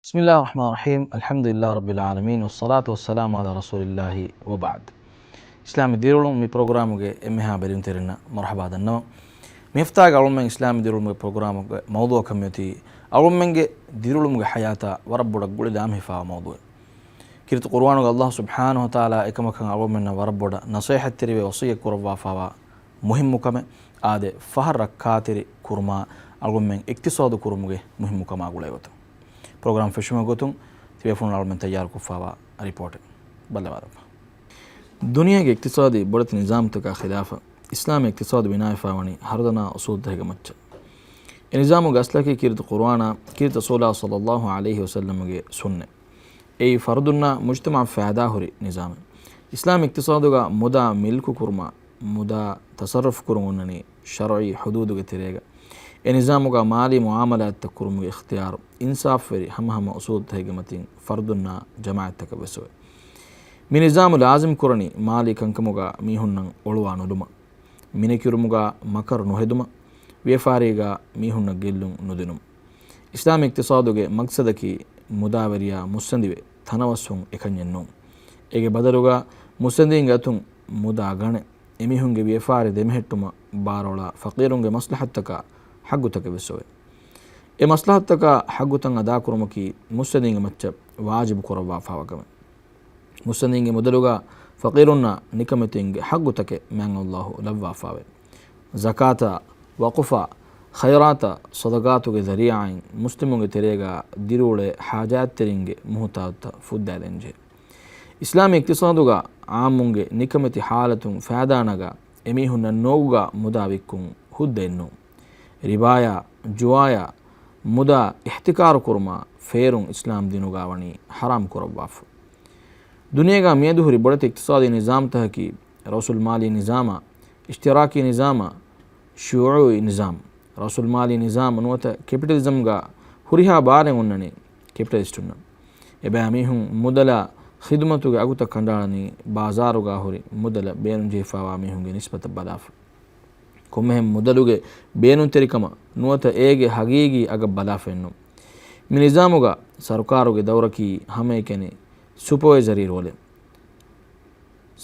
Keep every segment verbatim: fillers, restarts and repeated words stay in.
بسم الله الرحمن الرحيم. الحمد لله رب العالمين، والصلاة والسلام على رسول الله وبعد. އިސްލާމީ ދިރިއުޅުން މި ޕްރޮގްރާމުގެ އެންމެހާ ބެލުންތެރިންނަށް މަރުޙަބާ ދަންނަވަން. މި ހަފްތާގެ އަޅުމެން އިސްލާމީ ދިރިއުޅުމުގެ ޕްރޮގްރާމުގެ މައުޟޫޢަކަށް މިއޮތީ އަޅުމެންގެ ދިރިއުޅުމުގެ ޙަޔާތާ ވަރަށް ބޮޑަށް ގުޅި ލާމެހިފާވާ މައުޟޫޢެއް. ކީރިތި ޤުރުއާނުގަ ﷲ ސުބްޙާނަހޫ ވަތަޢާލާ އެކަމަކަށް އަޅުމެންނަށް ވަރަށް ބޮޑަށް ނަޞޭޙަތްތެރިވެ ވަޞިއްޔަތް ކުރައްވާފާވާ މުހިއްމު ކަމެއް. އާދެ، ފަހަރު ރައްކާތެރި ކުރުމާ އަޅުގަނޑުމެން އިޤްތިޞާދު ކުރުމުގެ މުހިއްމު ކަމާ ގުޅޭގޮތުން ޕްރޮގްރާމް ފެށުމުގެ ގޮތުން ތިބޭފުޅުން އަޅުގަނޑުމެން ތައްޔާރުކޮށްފާވާ ރިޕޯޓެއް ބައްލަވާލައްވާ. ދުނިޔޭގެ އިޤްތިޞާދީ ބޮޑެތި ނިޒާމްތަކާ ޚިލާފަށް އިސްލާމީ އިޤްތިޞާދު ބިނާވެފާވަނީ ހަރުދަނާ އުޞޫލުތަކެއްގެ މައްޗަށް. އެ ނިޒާމުގެ އަސްލަކީ ކީރިތި ޤުރުއާނާ، ކީރިތި ރަސޫލާ ޞައްލައްލާހު ޢަލައިހި ވަސައްލަމުގެ ސުންނަތް. އެއީ ފަރުދުންނާ މުޖްތަމަޢަށް ފައިދާހުރި ނިޒާމެއް. އިސްލާމީ އިޤްތިޞާދުގަ މުދާ މިލްކު ކުރުމާ، މުދާ ތަޞައްރަފު ކުރުން އޮންނަނީ ޝަރުޢީ ޙުދޫދުގެ ތެރޭގަ. އެ ނިޒާމުގަ މާލީ މުޢާމަލާތްތައް ކުރުމުގެ އިޚްތިޔާރު އިންސާފުވެރި ހަމަހަމަ އުޞޫލުތަކެއްގެ މަތިން ފަރުދުންނާ ޖަމާޢަތްތަކަށް ވެސް އޮވޭ. މި ނިޒާމު ލާޒިމް ކުރަނީ މާލީ ކަންކަމުގަ މީހުންނަށް އޮޅުވާ ނުލުމަށް، މިނެކިރުމުގަ މަކަރު ނުހެދުމަށް، ވިޔަފާރީގަ މީހުންނަށް ގެއްލުން ނުދިނުމަށް. އިސްލާމީ އިޤްތިޞާދުގެ މަޤްޞަދަކީ މުދާވެރިޔާ މުއްސަނދިވެ ތަނަވަސްވުން އެކަންޏެއް ނޫން. އޭގެ ބަދަލުގަ މުއްސަނދީންގެ އަތުން މުދާ ގަނެ، އެމީހުންގެ ވިޔަފާރި ދެމެހެއްޓުމަށް ބާރުއަޅާ ފަޤީރުންގެ މަސްލަހަތްތަކާ ޙައްގުތަކެއް ވެސް އޮވޭ. އެ މަސްލަހަތްތަކާ ޙައްގުތައް އަދާކުރުމަކީ މުއްސަނދީންގެ މައްޗަށް ވާޖިބު ކުރައްވާފާވާ ކަމެއް. މުއްސަނދީންގެ މުދަލުގަ ފަޤީރުންނަށް ނިކަމެތީންގެ ޙައްގުތަކެއް މާތް ﷲ ލައްވާފާވޭ. ޒަކާތާ، ވަޤުފާ، ޚައިރާތާ، ޞަދަޤާތުގެ ޒަރީޢާއިން މުސްލިމުންގެ ތެރޭގަ ދިރިއުޅޭ ޙާޖާތްތެރިންގެ މުހުތާޖުތައް ފުއްދާލަންޖެހޭ. އިސްލާމީ އިޤްތިޞާދުގަ ޢާއްމުންގެ ނިކަމެތި ޙާލަތުން ފައިދާ ނަގާ އެމީހުންނަށް ނޯގުގަ މުދާ ވިއްކުން ހުއްދައެއް ނޫން. ރިބާޔާ، ޖުވާޔާ، މުދާ އިޙްތިކާރު ކުރުމާ ފޭރުން އިސްލާމް ދީނުގަ ވަނީ ޙަރާމް ކުރައްވާފަ. ދުނިޔޭގަ މިއަދު ހުރި ބޮޑެތި އިޤްތިޞާދީ ނިޒާމްތަކަކީ ރައުސުލްމާލީ ނިޒާމާ، އިޝްތިރާކީ ނިޒާމާ، ޝިޔޫޢީ ނިޒާމް. ރައުސުލްމާލީ ނިޒާމް ނުވަތަ ކެޕިޓަލިޒަމްގަ ހުރިހާ ބާރެއް އޮންނަނީ ކެޕިޓަލިސްޓުންނަށް. އެބައިމީހުން މުދަލާ ޚިދުމަތުގެ އަގުތައް ކަނޑައަޅަނީ ބާޒާރުގަ ހުރި މުދަލަށް ބޭނުންޖެހިފާވާ މީހުންގެ ނިސްބަތަށް ބަލާފަ. ކޮންމެހެން މުދަލުގެ ބޭނުންތެރިކަމަށް ނުވަތަ އޭގެ ހަގީގީ އަގަށް ބަލާފައެއްނު. މި ނިޒާމުގަ ސަރުކާރުގެ ދައުރަކީ ހަމައެކަނި ސުޕަވައިޒަރީ ރޯލެއް.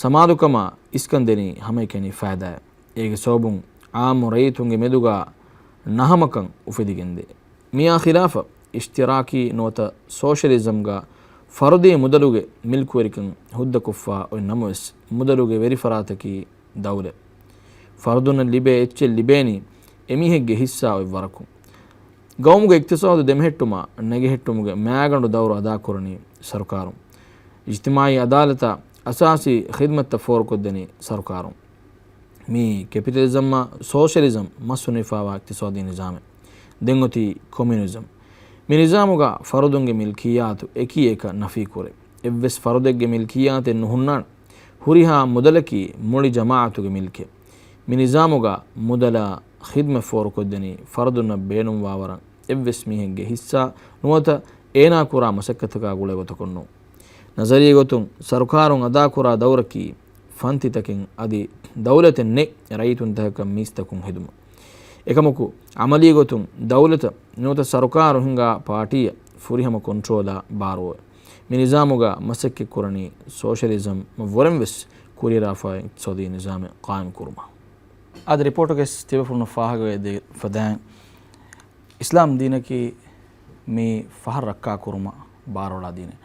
ސަމާލުކަމާ އިސްކަން ދެނީ ހަމައެކަނި ފައިދާއެއް. އޭގެ ސަބަބުން ޢާއްމު ރައްޔިތުންގެ މެދުގަ ނަހަމަކަން އުފެދިގެންދޭ. މިއާ ޚިލާފަށް، އިޝްތިރާކީ ނުވަތަ ސޯޝަލިޒަމްގަ ފަރުދީ މުދަލުގެ މިލްކުވެރިކަން ހުއްދަކޮށްފަ އޮތް ނަމަވެސް، މުދަލުގެ ވެރިފަރާތަކީ ދައުލަތް. ފަރުދުންނަށް ލިބޭ އެއްޗެއް ލިބޭނީ އެމީހެއްގެ ހިއްސާ އޮތް ވަރަކުން. ގައުމުގެ އިޤްތިޞާދު ދެމެހެއްޓުމާ ނެގެހެއްޓުމުގެ މައިގަނޑު ދައުރު އަދާކުރަނީ ސަރުކާރުން. އިޖްތިމާޢީ އަދާލަތާ އަސާސީ ޚިދްމަތްތައް ފޯރުކޮށްދެނީ ސަރުކާރުން. މީ ކެޕިޓަލިޒަމްއާ ސޯޝަލިޒަމް މަސް ހުންނަފާވާ އިޤްތިޞާދީ ނިޒާމެއް. ދެން އޮތީ ކޮމިއުނިޒަމް. މި ނިޒާމުގަ ފަރުދުންގެ މިލްކިއްޔާތު އެކީ އެކަށް ނަފީ ކުރޭ. އެއްވެސް ފަރުދެއްގެ މިލްކިއްޔާތެއް ނުހުންނާނެ. ހުރިހާ މުދަލަކީ މުޅި ޖަމާޢަތުގެ މިލްކެއް. މި ނިޒާމުގަ މުދަލާ ޚިދްމަތް ފޯރުކޮށްދެނީ ފަރުދުންނަށް ބޭނުންވާވަރަށް އެއްވެސް މީހެއްގެ ހިއްސާ ނުވަތަ އޭނާ ކުރާ މަސައްކަތަކާ ގުޅޭ ގޮތަކަށް ނޫން. ނަޒަރީ ގޮތުން ސަރުކާރުން އަދާކުރާ ދައުރަކީ ފަންތިތަކެއް އަދި ދައުލަތެއް ނެތް ރައްޔިތުންތަކަކަށް މީސްތަކުން ހެދުމަށް. އެކަމަކު، ޢަމަލީ ގޮތުން ދައުލަތަށް ނުވަތަ ސަރުކާރު ހިންގާ ޕާޓީއަށް ފުރިހަމަ ކޮންޓްރޯލާ ބާރު އޮވޭ. މި ނިޒާމުގަ މަސައްކަތް ކުރަނީ ސޯޝަލިޒަމް ވުރެން ވެސް ކުރިއަރާފައި އިޤްތިޞާދީ ނިޒާމެއް ޤާއިމް ކުރުމަށް. އަދި ރިޕޯޓުގައި ތިބޭފުޅުންނަށް ފާހަގަވެ ދޭ ފަދައިން، އިސްލާމް ދީނަކީ މި ފަހަރު ރައްކާ ކުރުމަށް ބާރުއަޅާ ދީނެއް.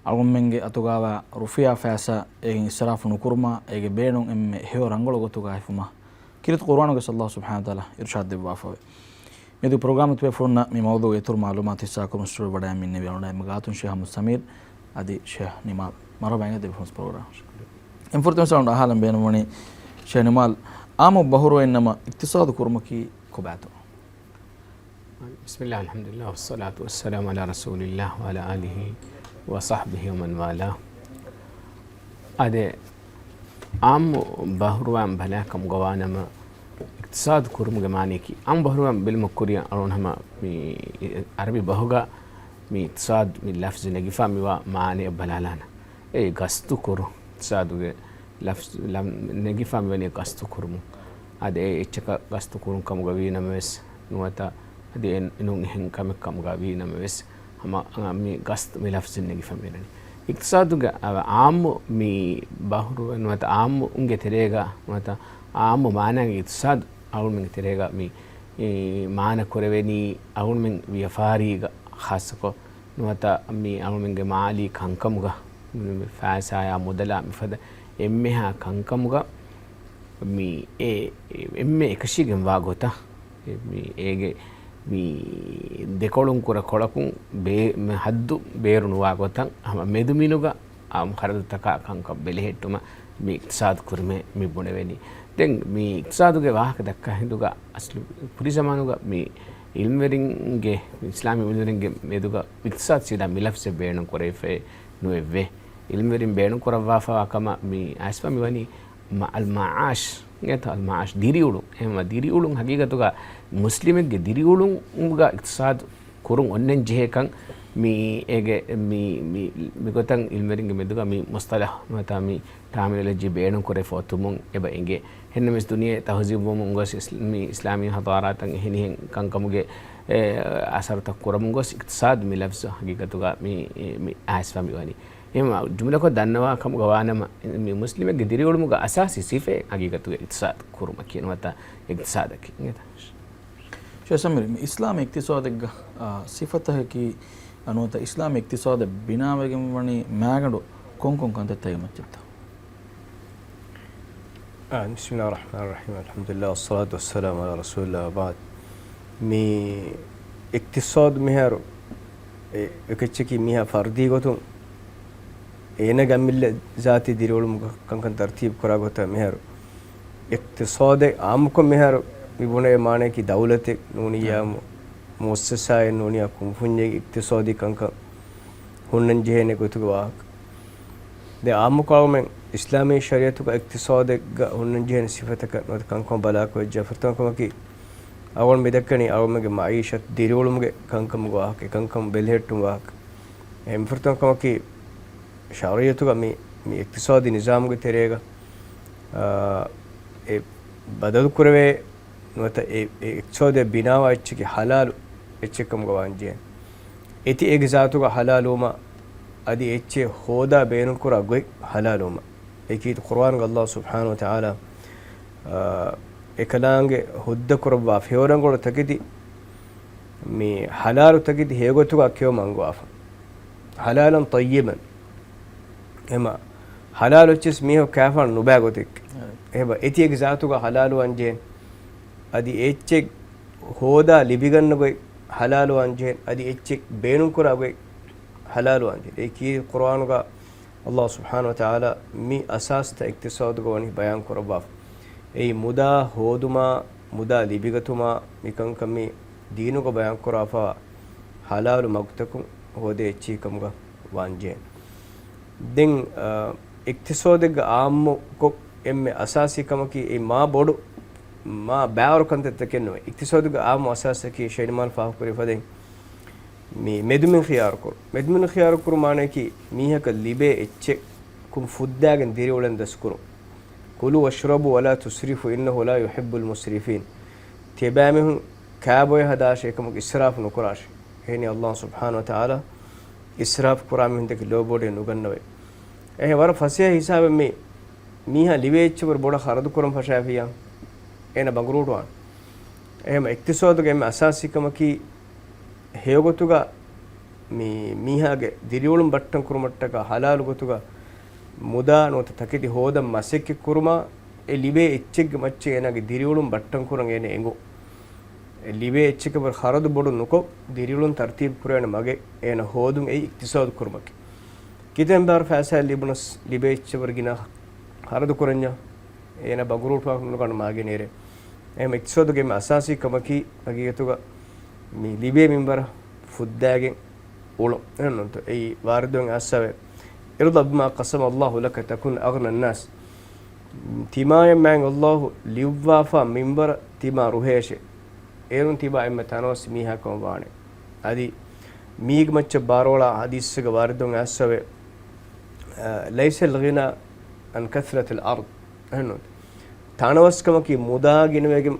އަޅުގަނޑުމެންގެ އަތުގަވާ ރުފިޔާ ފައިސާ އޭގެން އިސްރާފު ނުކުރުމަށް، އޭގެ ބޭނުން އެންމެ ހެޔޮ ރަނގަޅު ގޮތުގަ ހިފުމަށް ކީރިތި ޤުރުއާނުގައި ﷲ ސުބްޙާނަހޫ ވަތަޢާލާ އިރުޝާދު ދެއްވާފައެވެ. މިއަދު ޕްރޮގްރާމް ތިބޭފުޅުންނަށް މި މައުޟޫޢުގެ އިތުރު މަޢުލޫމާތު ހިއްސާކުރުން ސްޓޫޑިއޯ ވަޑައިގެން އިންނެވި އަޅުގަނޑު އެންމެ ގާތުން ޝޭޚް އަޙްމަދު ސަމީރު އަދި ޝޭޚް ނިމާލް. މަރުޙަބާ އިނގޭ ދެބަފުން ޕްރޮގްރާމް. އެންމެ ފުރަތަމަ ސުވާލު އަހާލަން ބޭނުންވަނީ ޝޭޚް ނިމާލް، ޢާއްމު ބަހުރުވައިންނަމަ އިޤްތިޞާދު ކުރުމަކީ ކޮބާތޯ؟ بسم الله، الحمد لله، والصلاة والسلام على رسول الله وعلى آله وصحبه ومن والاه. އާދެ، ޢާއްމު ބަހުރުވައިން ބަލާކަމުގަ ވާނަމަ، އިޤްތިޞާދު ކުރުމުގެ މާނަޔަކީ، ޢާއްމު ބަހުރުވައިން ބެލުމަށް ކުރިއަށް އަޅުން ހަމަ މި ޢަރަބި ބަހުގަ މި އިޤްތިޞާދު މި ލަފްޒު ނެގިފާ މިވާ މާނަޔަށް ބަލާލާނަން. އެއީ ގަސްތު ކުރުން، އިޤްތިޞާދުގެ ލަފްޒު ނެގިފާ މިވަނީ ގަސްތު ކުރުމުން. އަދި އެ އެއްޗަކަށް ގަސްތު ކުރުން ކަމުގަ ވީ ނަމަވެސް، ނުވަތަ އަދި އެ ނޫން އެހެން ކަމެއް ކަމުގަ ވީ ނަމަވެސް، ހަމަ މި ގަސްތު މި ލަފްޒުން ނެގިފަ މިވަނީ. އިޤްތިޞާދުގެ އާއްމު މި ބަހުރު ނުވަތަ އާއްމު އުނގެ ތެރޭގަ ނުވަތަ އާއްމު މާނާގެ އިޤްތިޞާދު އަޅުމެންގެ ތެރޭގަ މި މާނަ ކުރެވެނީ އަޅުމެން ވިޔަފާރީގަ ޚާއްޞަކޮށް ނުވަތަ މި އަޅުމެންގެ މާލީ ކަންކަމުގަ މި ފައިސާޔާ މުދަލާ މިފަދަ އެންމެހާ ކަންކަމުގަ މި އެ އެންމެ އެކަށީގެންވާ ގޮތަށް މި އޭގެ މި ދެކޮޅުން ކުރެ ކޮޅަކުން ބޭ-، މި ހައްދު ބޭރު ނުވާ ގޮތަށް ހަމަ މެދުމިނުގަ އާއްމު ޚަރަދުތަކާ ކަންކަން ބެލެހެއްޓުމަށް މި އިޤްތިޞާދު ކުރުމޭ މި ބުނެވެނީ. ދެން މި އިޤްތިޞާދުގެ ވާހަކަ ދައްކާ ހިނދުގަ އަސްލު ކުރި ޒަމާނުގަ މި ޢިލްމުވެރިންގެ، އިސްލާމީ ޢިލްމުވެރިންގެ މެދުގަ އިޤްތިޞާދު ސީދާ މި ލަފްޒެއް ބޭނުން ކުރެވިފައެއް ނުވެއްވޭ. ޢިލްމުވެރިން ބޭނުން ކުރައްވާފަވާ ކަމަށް މި އައިސްފަ މިވަނީ މަ-، އަލް މަޢާޝް އެތަ އަލް މަޢާޝް ދިރިއުޅުން. އެހެންވީމަ ދިރިއުޅުން ހަގީގަތުގަ މުސްލިމެއްގެ ދިރިއުޅުމުގަ އިޤްތިޞާދު ކުރުން އޮންނަން ޖެހޭކަން މި އޭގެ މި، މި، މިގޮތަށް ޢިލްމުވެރިންގެ މެދުގަ މި މުޞްޠަލަޙު ނުވަތަ މި ޓާމިނޮލޮޖީ ބޭނުން ކުރެފަ އޮތުމުން އެބަ އެނގޭ. އެހެންނަމަވެސް ދުނިޔެ ތަހުޒީބުވަމުން ގޮސް އިސް-، މި އިސްލާމީ ޙަޟާރާތަށް އެހެނިހެން ކަންކަމުގެ އެ، އަސަރުތައް ކުރަމުން ގޮސް އިޤްތިޞާދު މި ލަފްޒު ހަގީގަތުގަ މި، މި އައިސްފަ މިވަނީ. އެހެންވީމަ ޖުމްލަކޮށް ދަންނަވާ ކަމުގަ ވާނަމަ، މި މުސްލިމެއްގެ ދިރިއުޅުމުގަ އަސާސީ ސިފައެއް ހަގީގަތުގަ އިޤްތިޞާދު ކުރުމަކީ ނުވަތަ އިޤްތިޞާދަކީ. ޝޭޚް ސަމީރު، މި އިސްލާމީ އިޤްތިޞާދެއްގަ، އާ، ސިފަތަކަކީ ނުވަތަ އިސްލާމީ އިޤްތިޞާދެއް ބިނާވެގެން ވަނީ މާގަނޑު ކޮންކޮން ކަންތައްތަކެއް މައްޗަށްތޯ؟ އާ، بسم الله الرحمن الرحيم. الحمد لله والصلاة والسلام على رسول الله وبعد. މި އިޤްތިޞާދު މިހާރު އެ-، އެކައްޗަކީ މީހާ ފަރުދީ ގޮތުން އޭނާގެ އަމިއްލަ ޒާތީ ދިރިއުޅުމުގެ ކަންކަން ތަރުތީބު ކުރާ ގޮތަށް މިހާރު އިޤްތިޞާދެއް އާއްމުކޮށް މިހާރު މި ބުނެވޭ މާނަޔަކީ ދައުލަތެއް ނޫނިއްޔާ، މު-، މުއައްސަސާއެއް ނޫނިއްޔާ، ކުންފުންޏެއް އިޤްތިޞާދީ ކަންކަން ހުންނަން ޖެހޭނެ ގޮތުގެ ވާހަކަ. ދެން އާއްމުކޮށް އަޅުމެން އިސްލާމީ ޝަރީޢަތުގަ އިޤްތިޞާދެއްގަ ހުންނަން ޖެހޭނެ ސިފަތަކަށް ނުވަތަ ކަންކަމަށް ބަލާކުރައްޖެ. ފުރަތަމަ ކަމަކީ، އަޅުގަނޑު މި ދައްކަނީ އަޅުގަނޑުގެ މަޢީޝަތު ދިރިއުޅުމުގެ ކަންކަމުގެ ވާހަކަ، އެ ކަންކަން ބެލެހެއްޓުމުގެ ވާހަކަ. އެ މި ފުރަތަމަ ކަމަކީ، ޝަރީޢަތުގަ މި، މި އިޤްތިޞާދީ ނިޒާމުގެ ތެރޭގަ، އާ، އެ ބަދަލު ކުރެވޭ ނުވަތަ އެ، އެ އިޤްތިޞާދެއް ބިނާވާ އެއްޗަކީ ޙަލާލު އެއްޗެއް ކަމުގަ ވާންޖެހޭ. އޭތި އޭގެ ޒާތުގަ ޙަލާލުވުމަށް އަދި އެއްޗެއް ހޯދާ ބޭނުންކުރާ ގޮތް ޙަލާލުވުމަށް. އެކީ ޤުރުއާނުގަ ﷲ ސުބްޙާނަހޫ ވަތަޢާލާ، އާ، އެކަލާނގެ ހުއްދަ ކުރައްވާ ފެވަރަންގޮޅު ތަކެތި މި ޙަލާލު ތަކެތި ހެޔޮގޮތުގަ ކެއުމަށް އަންގަވާފަ. ޙަލާލަން ޠައްޔިބަން. އެމަ ޙަލާލު އެއްޗެސް މީހަކު ކާފާން ނުބައި ގޮތެއް. އެބަ އެތި އެކި ޒާތުގަ ޙަލާލުވާން ޖެހޭނެ. އަދި އެއްޗެއް ހޯދާ ލިބިގަންނަ ގޮތް ޙަލާލުވާން ޖެހޭނެ. އަދި އެއްޗެއް ބޭނުންކުރާ ގޮތް ޙަލާލުވާން ޖެހޭނެ. އެއީ ކީރިތި ޤުރުއާނުގަ ﷲ ސުބްޙާނަހޫ ވަތަޢާލާ މި އަސާސްތައް އިޤްތިޞާދުގަ ވަނީ ބަޔާން ކުރައްވާފަ. އެއީ މުދާ ހޯދުމާ، މުދާ ލިބިގަތުމާ މިކަންކަން މި ދީނުގަ ބަޔާންކުރާފަ ޙަލާލު މަގުތަކުން ހޯދޭ އެއްޗެހި ކަމުގަ ވާންޖެހޭނެ. ދެން، އާ، އިޤްތިޞާދެއްގެ އާއްމުކޮށް އެންމެ އަސާސީ ކަމަކީ އެއީ މާ ބޮޑު، މާ ބާރު ކަންތައްތަކެއް ނުވޭ. އިޤްތިޞާދުގެ އާއްމު އަސާސަކީ ޝައިނިމާލް ފާހަގަކުރި ފަދައިން މި މެދުމިން ޚިޔާރުކުރު. މެދުމިން ޚިޔާރުކުރު މާނަޔަކީ މީހަކަށް ލިބޭ އެއްޗެއް ކުން ފުއްދާގެން ދިރިއުޅެން ދަސްކުރުން. كلوا واشربوا ولا تسرفوا إنه لا يحب المسرفين. ތިޔަބައިމީހުން ކާބޮއެ ހަދާށޭ އެކަމަކު އިސްރާފު ނުކުރާށޭ. އެހެނީ ﷲ ސުބްޙާނަހޫ ވަތަޢާލާ އިސްރާފު ކުރާ މީހުން ދެކެ ލޯބިވޮޑިއެއް ނުގަންނަވައި. އެހެން ވަރަށް ފަސޭހަ ހިސާބެއް މި މީހާ ލިބޭ އެއްޗަށް ވަރަށް ބޮޑަށް ޚަރަދު ކުރަން ފަށާފިއްޔާ އޭނަ ބަނގުރޫޓުވާނެ. އެހެން އިޤްތިޞާދުގެ އެންމެ އަސާސީ ކަމަކީ ހެޔޮގޮތުގަ މި މީހާގެ ދިރިއުޅުން ބައްޓަން ކުރުމަށްޓަކާ ޙަލާލު ގޮތުގަ މުދާ ނުވަތަ ތަކެތި ހޯދަން މަސައްކަތް ކުރުމާ، އެ ލިބޭ އެއްޗެއްގެ މައްޗަށް އޭނާގެ ދިރިއުޅުން ބައްޓަން ކުރަން އޭނަ އެނގުން. އެ ލިބޭ އެއްޗަކަށް ވަރަށް ޚަރަދު ބޮޑު ނުކޮށް، ދިރިއުޅުން ތަރްތީބު ކުރެވޭނެ މަގެއް އޭނަ ހޯދުން އެއީ އިޤްތިޞާދު ކުރުމަކީ. ކިތަން ބާރު ފައިސާ ލިބުނަސް ލިބޭ އެއްޗަށް ވަރަށް ގިނަ ޚަރަދު ކުރަންޏާ އޭނަ ބަނގުރޫޓުވާ ނުގަނޑު މާގިނައިރޭ. އެހެން އިޤްތިޞާދުގެ އެންމެ އަސާސީ ކަމަކީ ހަގީގަތުގަ މި ލިބޭ މިންވަރަށް ފުއްދާގެން އުޅުން. އެހެންނޫންތޯ؟ އެއީ ވާރިދުވެން އައްސަވެ. ارض بما قسم الله لك تكن أغنى الناس. ތިމާޔަށް މާތް ﷲ ލިޔުއްވާފާ މިންވަރަށް ތިމާ ރުހޭށޭ. އޭރުން ތިބާ އެންމެ ތަނަވަސް މީހާކަމަށް ވާނެ. އަދި މީގެ މައްޗަށް ބާރުއަޅާ ޙަދީޘްގެ ވާރިދުވެން އައްސަވެ. އަ، ليس الغنى عن كثرة العرض. އެހެންނޫން. ތަނަވަސްކަމަކީ މުދާ ގިނަވެގެން،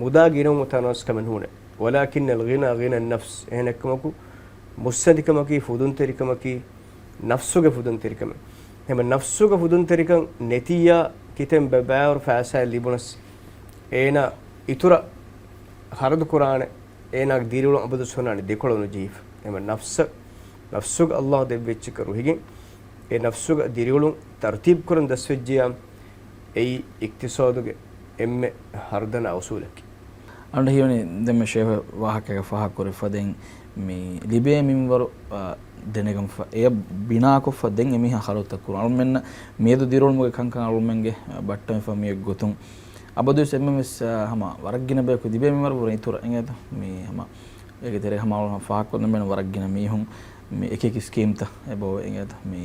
މުދާ ގިނަވުމު ތަނަވަސްކަމެއް ނޫނޭ. ولكن الغنى غنى النفس. އެހެނެއްކަމަކު، މުއްސަނދިކަމަކީ، ފުދުންތެރިކަމަކީ، ނަފްސުގެ ފުދުންތެރިކަމެއް. ހަމަ ނަފްސުގެ ފުދުންތެރިކަން ނެތިއްޔާ ކިތެން ބަ-، ބައިވަރު ފައިސާއެއް ލިބުނަސް، އޭނާ އިތުރަށް ޚަރަދު ކުރާނެ، އޭނާގެ ދިރިއުޅުން އަބަދު ހުންނާނެ ދެކޮޅު ނުޖެހިފަ. އެހެން ނަފްސަށް، ނަފްސުގަ ﷲ ދެއްވި އެއްޗަކަށް ރުހިގެން، އެ ނަފްސުގަ ދިރިއުޅުން ތަރުތީބު ކުރަން ދަސްވެއްޖިޔާ، އެއީ އިޤްތިޞާދުގެ އެންމެ ހަރުދަނާ އުޞޫލަކީ. އަނޑަ ހީވަނީ ދެންމެ ޝޭޚް ވާހަކައިގަ ފާހަގަކުރެވިފަ ދެން މި ލިބޭ މިންވަރު، އާ، ދެނެގަންފަ، އެޔަށް ބިނާކޮށްފަ ދެން އެމީހާ ޚަރަދުތައް ކުރުން. އަޅުމެންނަށް މިއަދު ދިރިއުޅުމުގެ ކަންކަން އަޅުމެންގެ، އާ، ބައްޓަމެފަ މިއޮތް ގޮތުން އަބަދުވެސް އެންމެންވެސް، އާ، ހަމަ ވަރަށް ގިނަ ބަޔަކު ލިބޭ މިންވަރު ވުރެ އިތުރަށް އިނގޭތަ؟ މި ހަމަ އޭގެ ތެރޭ ހަމަ އަޅު ފާހަގަކޮށްލަން ބޭނުން ވަރަށް ގިނަ މީހުން މި އެކި އެކި ސްކީމްތައް އެބަ އޮވޭ އިނގޭތަ؟ މި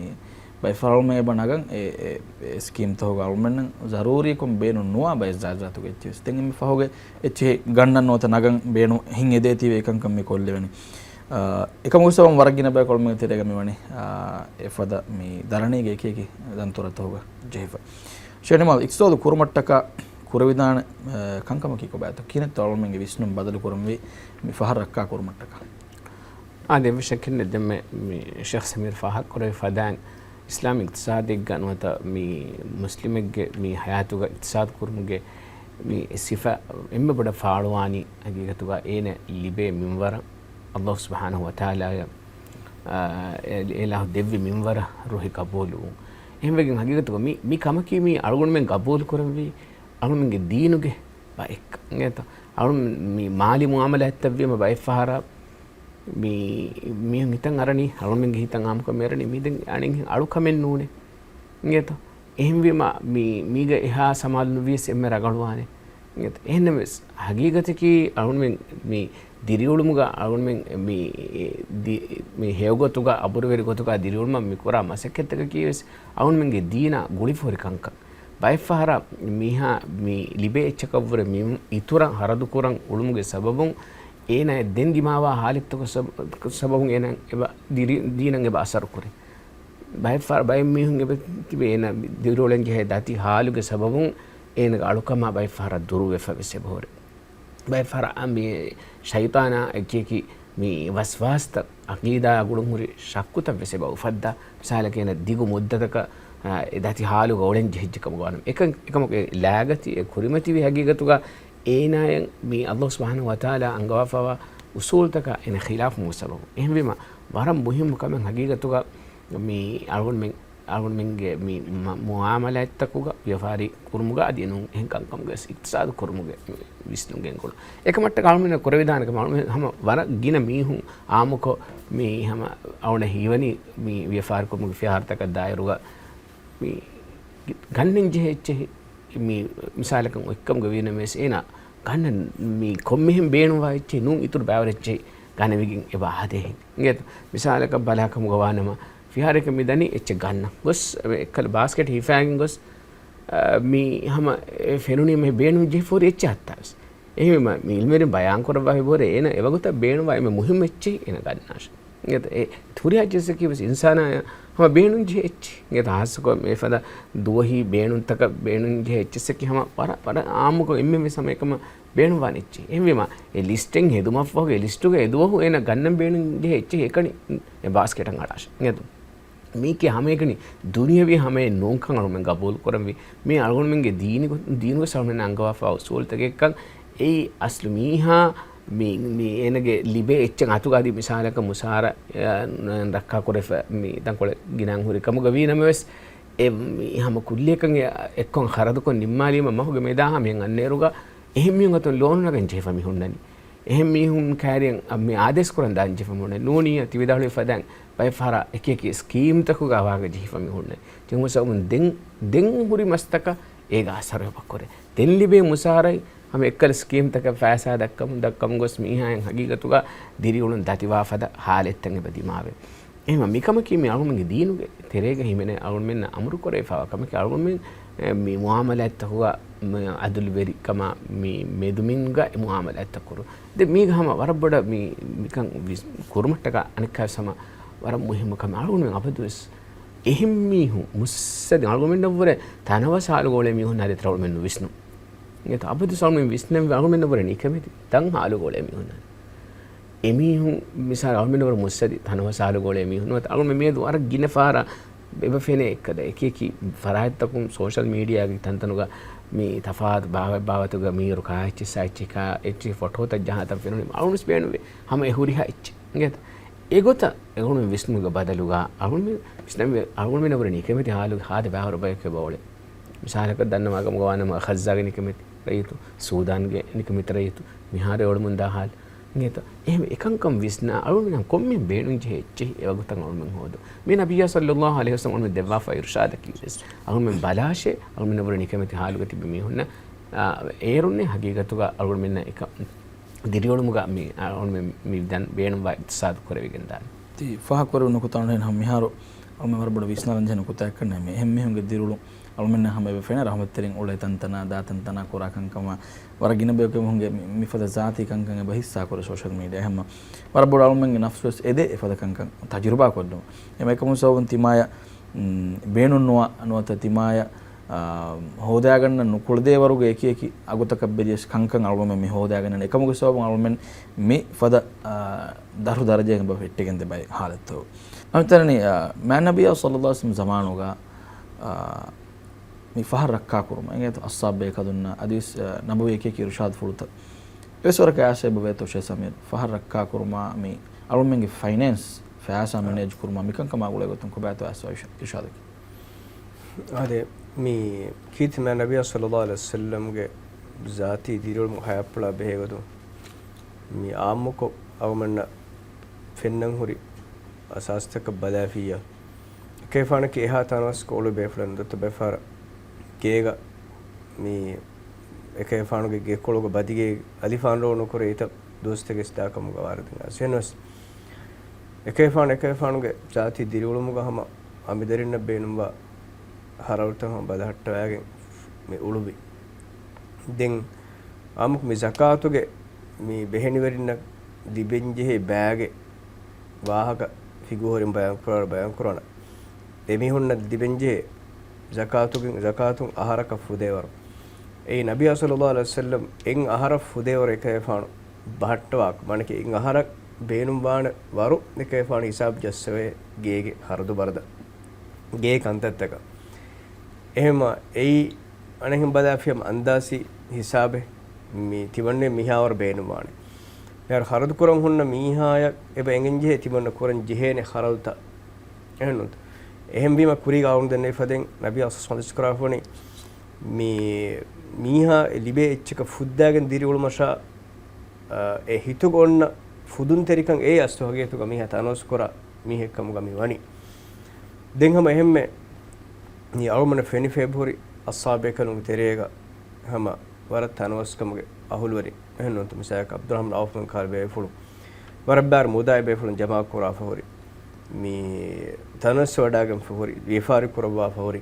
ބައެއް ފަހަރު އަޅުމެން އެބަ ނަގަން އެ، އެ، އެ ސްކީމްތަކުގަ އަޅުމެންނަށް ޒަރޫރީކޮށް ބޭނުން ނުވާ ބައެއް ޒާތްޒާތުގެ އެއްޗެއް ވެސް. ދެން އެންމެ ފަހުގެ އެއްޗެހި ގަންނަން ނުވަތަ ނަގަން ބޭނުން ހިން އެދޭތީވެ އެކަންކަން މި ކޮށްލެވެނީ. އާ، އެކަމުގެ ސަބަބުން ވަރަށް ގިނަ ބަޔަކު އަޅުމެންގެ ތެރޭގަ މިވަނީ، އާ، އެފަދަ މި ދަރަނީގެ އެކި އެކި ދަންތުރަތަކުގަ ޖެހިފަ. ޝޭޚް ނިމާލް، އިޤްތިޞާދު ކުރުމަށްޓަކާ ކުރެވިދާނެ، އާ، ކަންކަމަކީ ކޮބާތޯ؟ ކިހިނެއްތޯ އަޅުމެންގެ ވިސްނުން ބަދަލު ކުރަންވީ މި ފަހަށް ރައްކާ ކުރުމަށްޓަކާ؟ އާ، ދެން ޝައްކެއް ނެތް. ދެންމެ މި ޝޭޚް ސަމީރު ފާހަގަކުރެއްވި ފަދައިން، އިސްލާމީ އިޤްތިޞާދެއްގަ ނުވަތަ މި މުސްލިމެއްގެ މި ޙަޔާތުގަ އިޤްތިޞާދު ކުރުމުގެ މި ސިފަ އެންމެ ބޮޑަށް ފާޅުވާނީ ޙަޤީޤަތުގަ އޭނަ ލިބޭ މިންވަރަށް ﷲ ސުބްޙާނަހޫ ވަތަޢާލާއަށް، އާ، އެ-، އެ އިލާހު ދެއްވި މިންވަރަށް ރުހި ޤަބޫލުވުން. އެހެންވެގެން ޙަޤީޤަތުގަ މި، މި ކަމަކީ މީ އަޅުގަނޑުމެން ޤަބޫލު ކުރަންވީ އަޅުމެންގެ ދީނުގެ ބައެއްކަން އިނގޭތަ؟ އަޅު މި މާލީ މުޢާމަލާތްތައްވީމަ ބައެއްފަހަރަށް މި މީހުން ހިތަށް އަރަނީ، އަޅުމެންގެ ހިތަށް އާއްމުކޮށް މި އަރަނީ މީ ދެން އަނެއްހެން އަޅުކަމެއް ނޫނޭ އިނގޭތަ؟ އެހެންވީމަ މި މީގަ އެހާ ސަމާލު ނުވިޔަސް އެންމެ ރަގަޅުވާނެ އިނގޭތަ؟ އެހެންނަމަވެސް ޙަޤީޤަތަކީ އަޅުމެން މި ދިރިއުޅުމުގަ އަޅުމެން މި ދި-، މި ހެޔޮގޮތުގަ އަބުރުވެރި ގޮތުގަ ދިރިއުޅުމަށް މި ކުރާ މަސައްކަތްތަކަކީ ވެސް އަޅުމެންގެ ދީނާ ގުޅިފަހުރި ކަންކަން. ބައެއްފަހަރަށް މީހާ މި ލިބޭ އެއްޗަކަށްވުރެ މި އިތުރަށް ޚަރަދުކުރަން އުޅުމުގެ ސަބަބުން އޭނާ ދެން ދިމާވާ ޙާލަތްތަކުގެ ސަބަ-، ސަބަބުން އޭނާ އެބަ ދިރި-، ދީނަށް އެބަ އަސަރުކުރޭ. ބައެއްފަހަރަށް ބައެއް މީހުން އެބަ ތިބެ އޭނާ ދިރިއުޅެން ޖެހޭ ދަތި ޙާލުގެ ސަބަބުން އޭނާގެ އަޅުކަމާ ބައެއްފަހަރަށް ދުރުވެފަ ވެސް އެބަހުރޭ. ބައެއްފަހަރަށް މި ޝައިޠާނާ އެކި އެކި މި ވަސްވާސްތައް، ޢަޤީދާއާ ގުޅުންހުރި ޝައްކުތައް ވެސް އެބަ އުފައްދާ. މިސާލަކަށް އޭނަ ދިގު މުއްދަތަކަށް، އާ، އެ ދަތި ޙާލުގަ އުޅެން ޖެހިއްޖެ ކަމުގަ ވާނަމަ، އެކަން، އެކަމަކު އެ ލާގަތި އެ ކުރިމަތިވި ޙަޤީޤަތުގަ އޭނާއަށް މި ﷲ ސުބްޙާނަހޫ ވަތަޢާލާ އަންގަވާފައިވާ އުޞޫލުތަކާ އޭނަ ޚިލާފު މުސަބަބު. އެހެންވީމަ، ވަރަށް މުހިއްމު ކަމެއް ޙަޤީޤަތުގަ މި އަޅުގަނޑުމެން، އަޅުގަނޑުމެންގެ މި މަ-، މުޢާމަލާތްތަކުގަ ވިޔަފާރި ކުރުމުގަ އަދި ނޫން އެހެން ކަންކަމުގަ ވެސް އިޤްތިޞާދު ކުރުމުގެ ވިސްނުން ގެންގުޅުން. އެކަމަށްޓަކާ އަޅުމެންނަށް ކުރެވިދާނެ ކަމަށް އަޅުމެން ހަމަ ވަރަށް ގިނަ މީހުން އާއްމުކޮށް މި ހަމަ އަޅުގަނޑަށް ހީވަނީ މި ވިޔަފާރިކުރުމުގެ ފިހާރަތަކަށް ދާއިރުގަ މި ގަންނަން ޖެހޭ އެއްޗެހި މި މިސާލަކަށް އޮތްކަމުގަ ވީނަމަވެސް އޭނާ ގަންނަން މި ކޮންމެހެން ބޭނުންވާ އެއްޗެހި ނޫން އިތުރު ބައިވަރު އެއްޗެހި ގަނެވިގެން އެބަ އާދޭހެން. އިނގޭތަ؟ މިސާލަކަށް ބަލާކަމުގަ ވާނަމަ، ފިހާރައަކަށް މި ދަނީ އެއްޗެއް ގަންނަން ގޮސް، އެއްކަލަ ބާސްކެޓް ހިފާގެން ގޮސް، އާ، މި ހަމަ އެ ފެނުނީމަ ބޭނުން ޖެހިފަހުރި އެއްޗެއް ހައްތާވެސް. އެހެންވީމަ، މި ޢިލްމުވެރިން ބަޔާން ކުރައްވާ ހިބަހުރޭ، އޭނަ އެވަގުތަށް ބޭނުންވާ އެންމެ މުހިއްމު އެއްޗެހި އޭނަ ގަންނާށޭ. އިނގޭތަ؟ އެ ހުރިހާ އެއްޗެއްސަކީ ވެސް އިންސާނާއަށް ހަމަ ބޭނުން ޖެހޭ އެއްޗެއް. އިނގޭތަ؟ ހާއްސަކޮށް މިފަދަ ދުވަހީ ބޭނުންތަކަށް ބޭނުން ޖެހޭ އެއްޗެއްސަކީ ހަމަ ވަރަށް، ވަރަށް ޢާއްމުކޮށް އެންމެން ވެސް ހަމަ އެކަމަށް ބޭނުންވާނެ އެއްޗެއް. އެހެންވީމަ، އެ ލިސްޓެއް ހެދުމަށްފަހުގެ އެ ލިސްޓުގަ އެ ދުވަހު އޭނަ ގަންނަން ބޭނުން ޖެހޭ އެއްޗެއް އެކަނި އެ ބާސްކެޓަށް އަޅާށޭ. އިނގޭތަ؟ މީކީ ހަމައެކަނި ދުނިޔަވީ ހަމައެއް ނޫންކަން އަޅުމެން ގަބޫލު ކުރަންވީ. މީ އަޅުގަނޑުމެންގެ ދީނިގޮ-، ދީނުގެ އަޅުމެން އަންގަވާފަ އުސޫލުތަކެއްކަން. އެއީ އަސްލު މީހާ މި، މި އޭނަގެ ލިބޭ އެއްޗެއް އަތުގަ އަދި މިސާލަކަށް މުސާރަ، އެ، ރައްކާ ކުރެފަ މި ތަންކޮޅެއް ގިނައިން ހުރި ކަމުގަ ވީ ނަމަވެސް، އެ މީ ހަމަ ކުއްލިއަކަށް އެ އެއްކޮށް ޚަރަދުކޮށް ނިންމާލީމަ މަހުގެ މެދާ ހަމަ އެހެން އަންނައިރުގަ އެހެން މީހުން އަތުން ލޯނު ނަގަން ޖެހިފަ މި ހުންނަނީ. އެހެން މީހުން ކައިރިއަށް މި އާދޭސް ކުރަން ދާން ޖެހިފަ މި ހުންނަނީ. ނޫނީ ތި ވިދާޅުވި ފަދައިން ބައެއް ފަހަރަށް އެކި އެކި ސްކީމްތަކުގަ ވާގަ ޖެހިފަ މި ހުންނަނީ. ތި މުސައުމުން ދެން، ދެން ހުރި މަސްތަކަށް އޭގަ އަސަރު އެބަ ކުރޭ. ދެން ލިބޭ މުސާރައިން ހަމަ އެއްކަލަ ސްކީމްތަކަށް ފައިސާ ދައްކަމުން، ދައްކަމުން ގޮސް މީހާއިން ހަގީގަތުގަ ދިރިއުޅުން ދަތިވާ ފަދަ ހާލަތްތައް އެބަ ދިމާވޭ. އެހެންވީމަ މިކަމަކީ މި އަޅުގަނޑުމެންގެ ދީނުގެ ތެރޭގަ ހިމެނޭ އަޅުގަނޑުމެންނަށް އަމުރު ކުރެވިފައިވާ ކަމެކޭ. އަޅުގަނޑުމެން، އެ، މި މުއާމަލާތްތަކުގަ މި އަދުލުވެރިކަމާ މި މެދުމިންގަ އެ މުއާމަލާތްތައް ކުރުން. ދެން މީގަ ހަމަ ވަރަށް ބޮޑަށް މި، މިކަން ވިސް-، ކުރުމަށްޓަކާ އަނެއްކާވެސް ހަމަ ވަރަށް މުހިއްމު ކަމެއް. އަޅުގަނޑުމެން އަބަދުވެސް އެހެން މީހުން މުއްސަދި އަޅުގަނޑުމެންނަށްވުރެ ތަނަވަސް ހާލުގަ އުޅޭ މީހުން އަދި އަޅުގަނޑުމެން ނުވިސްނުން. އެ އަބަދު އަޅުގަނޑުމެން ވިސްނަން އަޅުގަނޑުމެންނަށްވުރެ ނިކަމެތި ތަން ހާލުގަ އުޅޭ މީހުން. އެމީހުން މިސާލު އަޅުމެން ވަރަށް މުއްސަދި ތަނަވަސް ހާލުގަ އުޅޭ މީހުން ނުވަތަ އަޅުމެން މިއަދު ވަރަށް ގިނަ ފަހަރަށް އެބަ ފެނޭ އެއްކަދަ އެކި އެކި ފަރާތްތަކުން ސޯޝަލް މީޑިއާގެ ތަންތަނުގަ މި ތަފާތު ބާވަތް ބާވަތުގަ މީރު ކާ އެއްޗިއްސާ އެއްޗެއް ކާ އެއްޗެއް ފޮޓޯތައް ޖަހާ ތަން ފެނުނީމަ އަޅުންވެސް ބޭނުންވޭ ހަމަ އެ ހުރިހާ އެއްޗެއް އިނގޭތަ؟ އެގޮތަށް އެ އަޅުމެން ވިސްނުމުގެ ބަދަލުގަ އަޅުމެން ވިސްނަންވީ އަޅުމެންނަށް ވުރެ ނިކަމެތި ހާލުގެ ހާދަ ބައިވަރު ބަޔަކު އެބައުޅޭ. މިސާލަކަށް ދަންނަވާ ކަމުގަ ވާނަމަ ޣައްޒާގެ ނިކަމެތި ރައްޔިތު، ސޫދާންގެ ނިކަމެތި ރައްޔިތު މިހާރު އެ އުޅެމުންދާ ހާލު އިނގޭތަ؟ އެހެން އެކަންކަން ވިސްނާ އަޅުމެންނަށް ކޮންމެ ބޭނުންޖެހޭ އެއްޗެހި އެވަގުތަށް އަޅުމެން ހޯދުން. މި ނަބިއްޔާ ޞައްލައްލާހު ޢަލައިހި ވަސައްލަމް އަޅުމެން ދެއްވާފައި އިރުޝާދަކީ ވެސް އަޅުމެން ބަލާށޭ، އަޅުމެންނަށް ވުރެ ނިކަމެތި ހާލުގަ ތިބި މީހުންނަށް، އާ، އޭރުންނޭ ހަގީގަތުގަ އަޅުމެންނަށް އެކަން ދިރިއުޅުމުގަ މި، އަޅުމެން މި ދަން ބޭނުންވާ އިޤްތިޞާދު ކުރެވިގެން ދާނެ. ތި ފާހަގަކުރެއްވި ނުކުތާ އަންހެން ހަމަ މިހާރު އަޅުމެން ވަރަށް ބޮޑަށް ވިސްނާލަން ޖެހޭ ނުކުތާއެއްކަން ނޭ. މި އެހެން މީހުންގެ ދިރިއުޅުން އަޅުމެންނަށް ހަމަ އެބަ ފެނޭ ރަޙްމަތްތެރިން އުޅޭ ތަންތަނާ، ދާ ތަންތަނާ، ކުރާ ކަންކަމާ ވަރަށް ގިނަ ބަޔަކު އެމީހުންގެ މި، މިފަދަ ޒާތީ ކަންކަން އެބަ ހިއްސާކުރޭ ސޯޝަލް މީޑިއާ. ހަމަ ވަރަށް ބޮޑަށް އަޅުމެންގެ ނަފްސުވެސް އެދޭ އެފަދަ ކަންކަން ތަޖުރިބާ ކޮށްލުން. އެމަ އެކަމުން ސަބަބުން ތިމާޔަށް، މް، ބޭނުން ނުވާ ނުވަތަ ތިމާޔަށް، އާ، ހޯދާގަންނަ ނުކުޅެދޭ ވަރުގެ އެކި އެކި އަގުތަކަށް ބެލިޔަސް ކަންކަން އަޅުގަމެން މި ހޯދާގަންނަނީ. އެކަމުގެ ސަބަބުން އަޅުމެން މި ފަދަ، އާ، ދަށު ދަރަޖައެއް އެބަ ފެއްޓިގެން ދެ ބައެއް ހާލަތު. އަންތަރަނީ، އާ، މާ ނަބިއްޔާ ޞައްލައްލާހު ޢަލައިހި ވަސައްލަމް ޒަމާނުގަ، އާ، މި ފަހަރު ރައްކާކުރުމަށް އިނގޭތޯ އަޞްޙާބު ބޭކަލުންނަށް އަދިވެސް، އާ، ނަބަވީ އެކި އެކި އިރުޝާދުފުޅުތައް އެވެސް ވަރަކަށް އާސަ އެބަވޭތޯ ޝޭޚް ސަމީރު؟ ފަހަރު ރައްކާކުރުމާ މި އަޅުމެންގެ ފައިނޭންސް ފައިސާ މެނޭޖް ކުރުމާ މިކަންކަމާ ގުޅޭގޮތުން ކޮބާތޯ އާސަ އިރުޝާދަކީ؟ އާދެ، މި ކީރިތި މާ ނަބިއްޔާ ޞައްލައްލާހު ޢަލައިހި ވަސައްލަމްގެ ޒާތީ ދިރިއުޅުމުގެ ހަޔާތްޕުޅާ ބެހޭގޮތުން މި އާއްމުކޮށް އަޅުމެންނަށް ފެންނަން ހުރި އަސާސްތަކަށް ބަލާފިއްޔާ، އެކަލޭގެފާނަކީ އެހާ ތަނަވަސްކޮށް އުޅޭ ބޭފުޅެއް ނޫން. ދޮއްތަ ބޭފާރަށް ގޭގަ މި އެކަލޭގެފާނުގެ ގެކޮޅުގަ ބަދިގޭ އަލިފާން ރޯ ނުކުރޭ އެތައް ދުވަސްތަކެއް ވެސް ދާ ކަމުގަ ވާރިދުވެ އައިސް. އެހެންވެސް އެކަލޭގެފާނު އެކަލޭގެފާނުގެ ޒާތީ ދިރިއުޅުމުގަ ހަމަ އަނބިދަރިންނަށް ބޭނުންވާ ހަރަދުތައް ހަމަ ބަލަހައްޓަވައިގެން މި އުޅުއްވި. ދެން އާއްމުކޮށް މި ޒަކާތުގެ މި ބެހެނިވެރިންނަށް ލިބެންޖެހޭ ބައިގެ ވާހަކަ ފިޤުހުވެރިން ބަޔާންކުރާ، ބަޔާންކުރާނަން. އެމީހުންނަށް ލިބެންޖެހޭ ޒަކާތުގެ، ޒަކާތުން އަހަރަކަށް ފުދޭވަރު. އެއީ ނަބިއްޔާ ޞައްލައްލާހު ޢަލައިހި ވަސައްލަމް އެއް އަހަރަށް ފުދޭވަރު އެކަލޭގެފާނު ބަހައްޓަވާކަށް. މާނައަކީ އެއް އަހަރަށް ބޭނުންވާނެ ވަރު އެކަލޭގެފާނު ހިސާބު ޖައްސަވޭ ގޭގެ ހަރަދު ބަރަދަ، ގޭ ކަންތައްތަކަށް. އެހެންމަ އެއީ އަނެއްހެން ބަލާފިޔަމަ އަންދާސީ ހިސާބެއް މި ތިމަންނެ މިހާވަރު ބޭނުންވާނެ. މިހާރު ހަރަދު ކުރަން ހުންނަ މީހާޔަށް އެބަ އެނގެންޖެހޭ ތިމަންނަ ކުރަން ޖެހޭނެ ހަރަދުތައް. އެހެންނުންތަ؟ އެހެންވީމަ ކުރީގަ އަޅުގަނޑު ދެންނެވި ފަދައިން ނަބިއްޔާ ޙަދީޘް ކުރާފަ ވަނީ މި މީހާ އެ ލިބޭ އެއްޗަކަށް ފުއްދާގެން ދިރިއުޅުމަށާ، އަ، އެ ހިތުގަ އޮންނަ ފުދުންތެރިކަން އެއީ އަސްލު ހަގީގަތުގަ މީހާ ތަނަވަސްކުރާ މީހެއްކަމުގަ މި ވަނީ. ދެން ހަމަ އެހެންމެ މި އަޅުމެންނަށް ފެނިފައިބަހުރި އަޞްޙާބު ބޭކަލުންގެ ތެރޭގަ ހަމަ ވަރަށް ތަނަވަސްކަމުގެ އަހުލުވެރިން. އެހެންނޫންތަ؟ މިސާލަކަށް ޢަބްދުއްރަޙްމާން ޢައުފުގެ ކާރި ބޭފުޅުން ވަރަށް ބާރު މުދާއެއް ބޭފުޅުން ޖަމާކުރާފަ ހުރި. މި ތަނަވަސްވެވަޑާގެންފަ ހުރި، ވިޔަފާރި ކުރައްވާފަ ހުރި.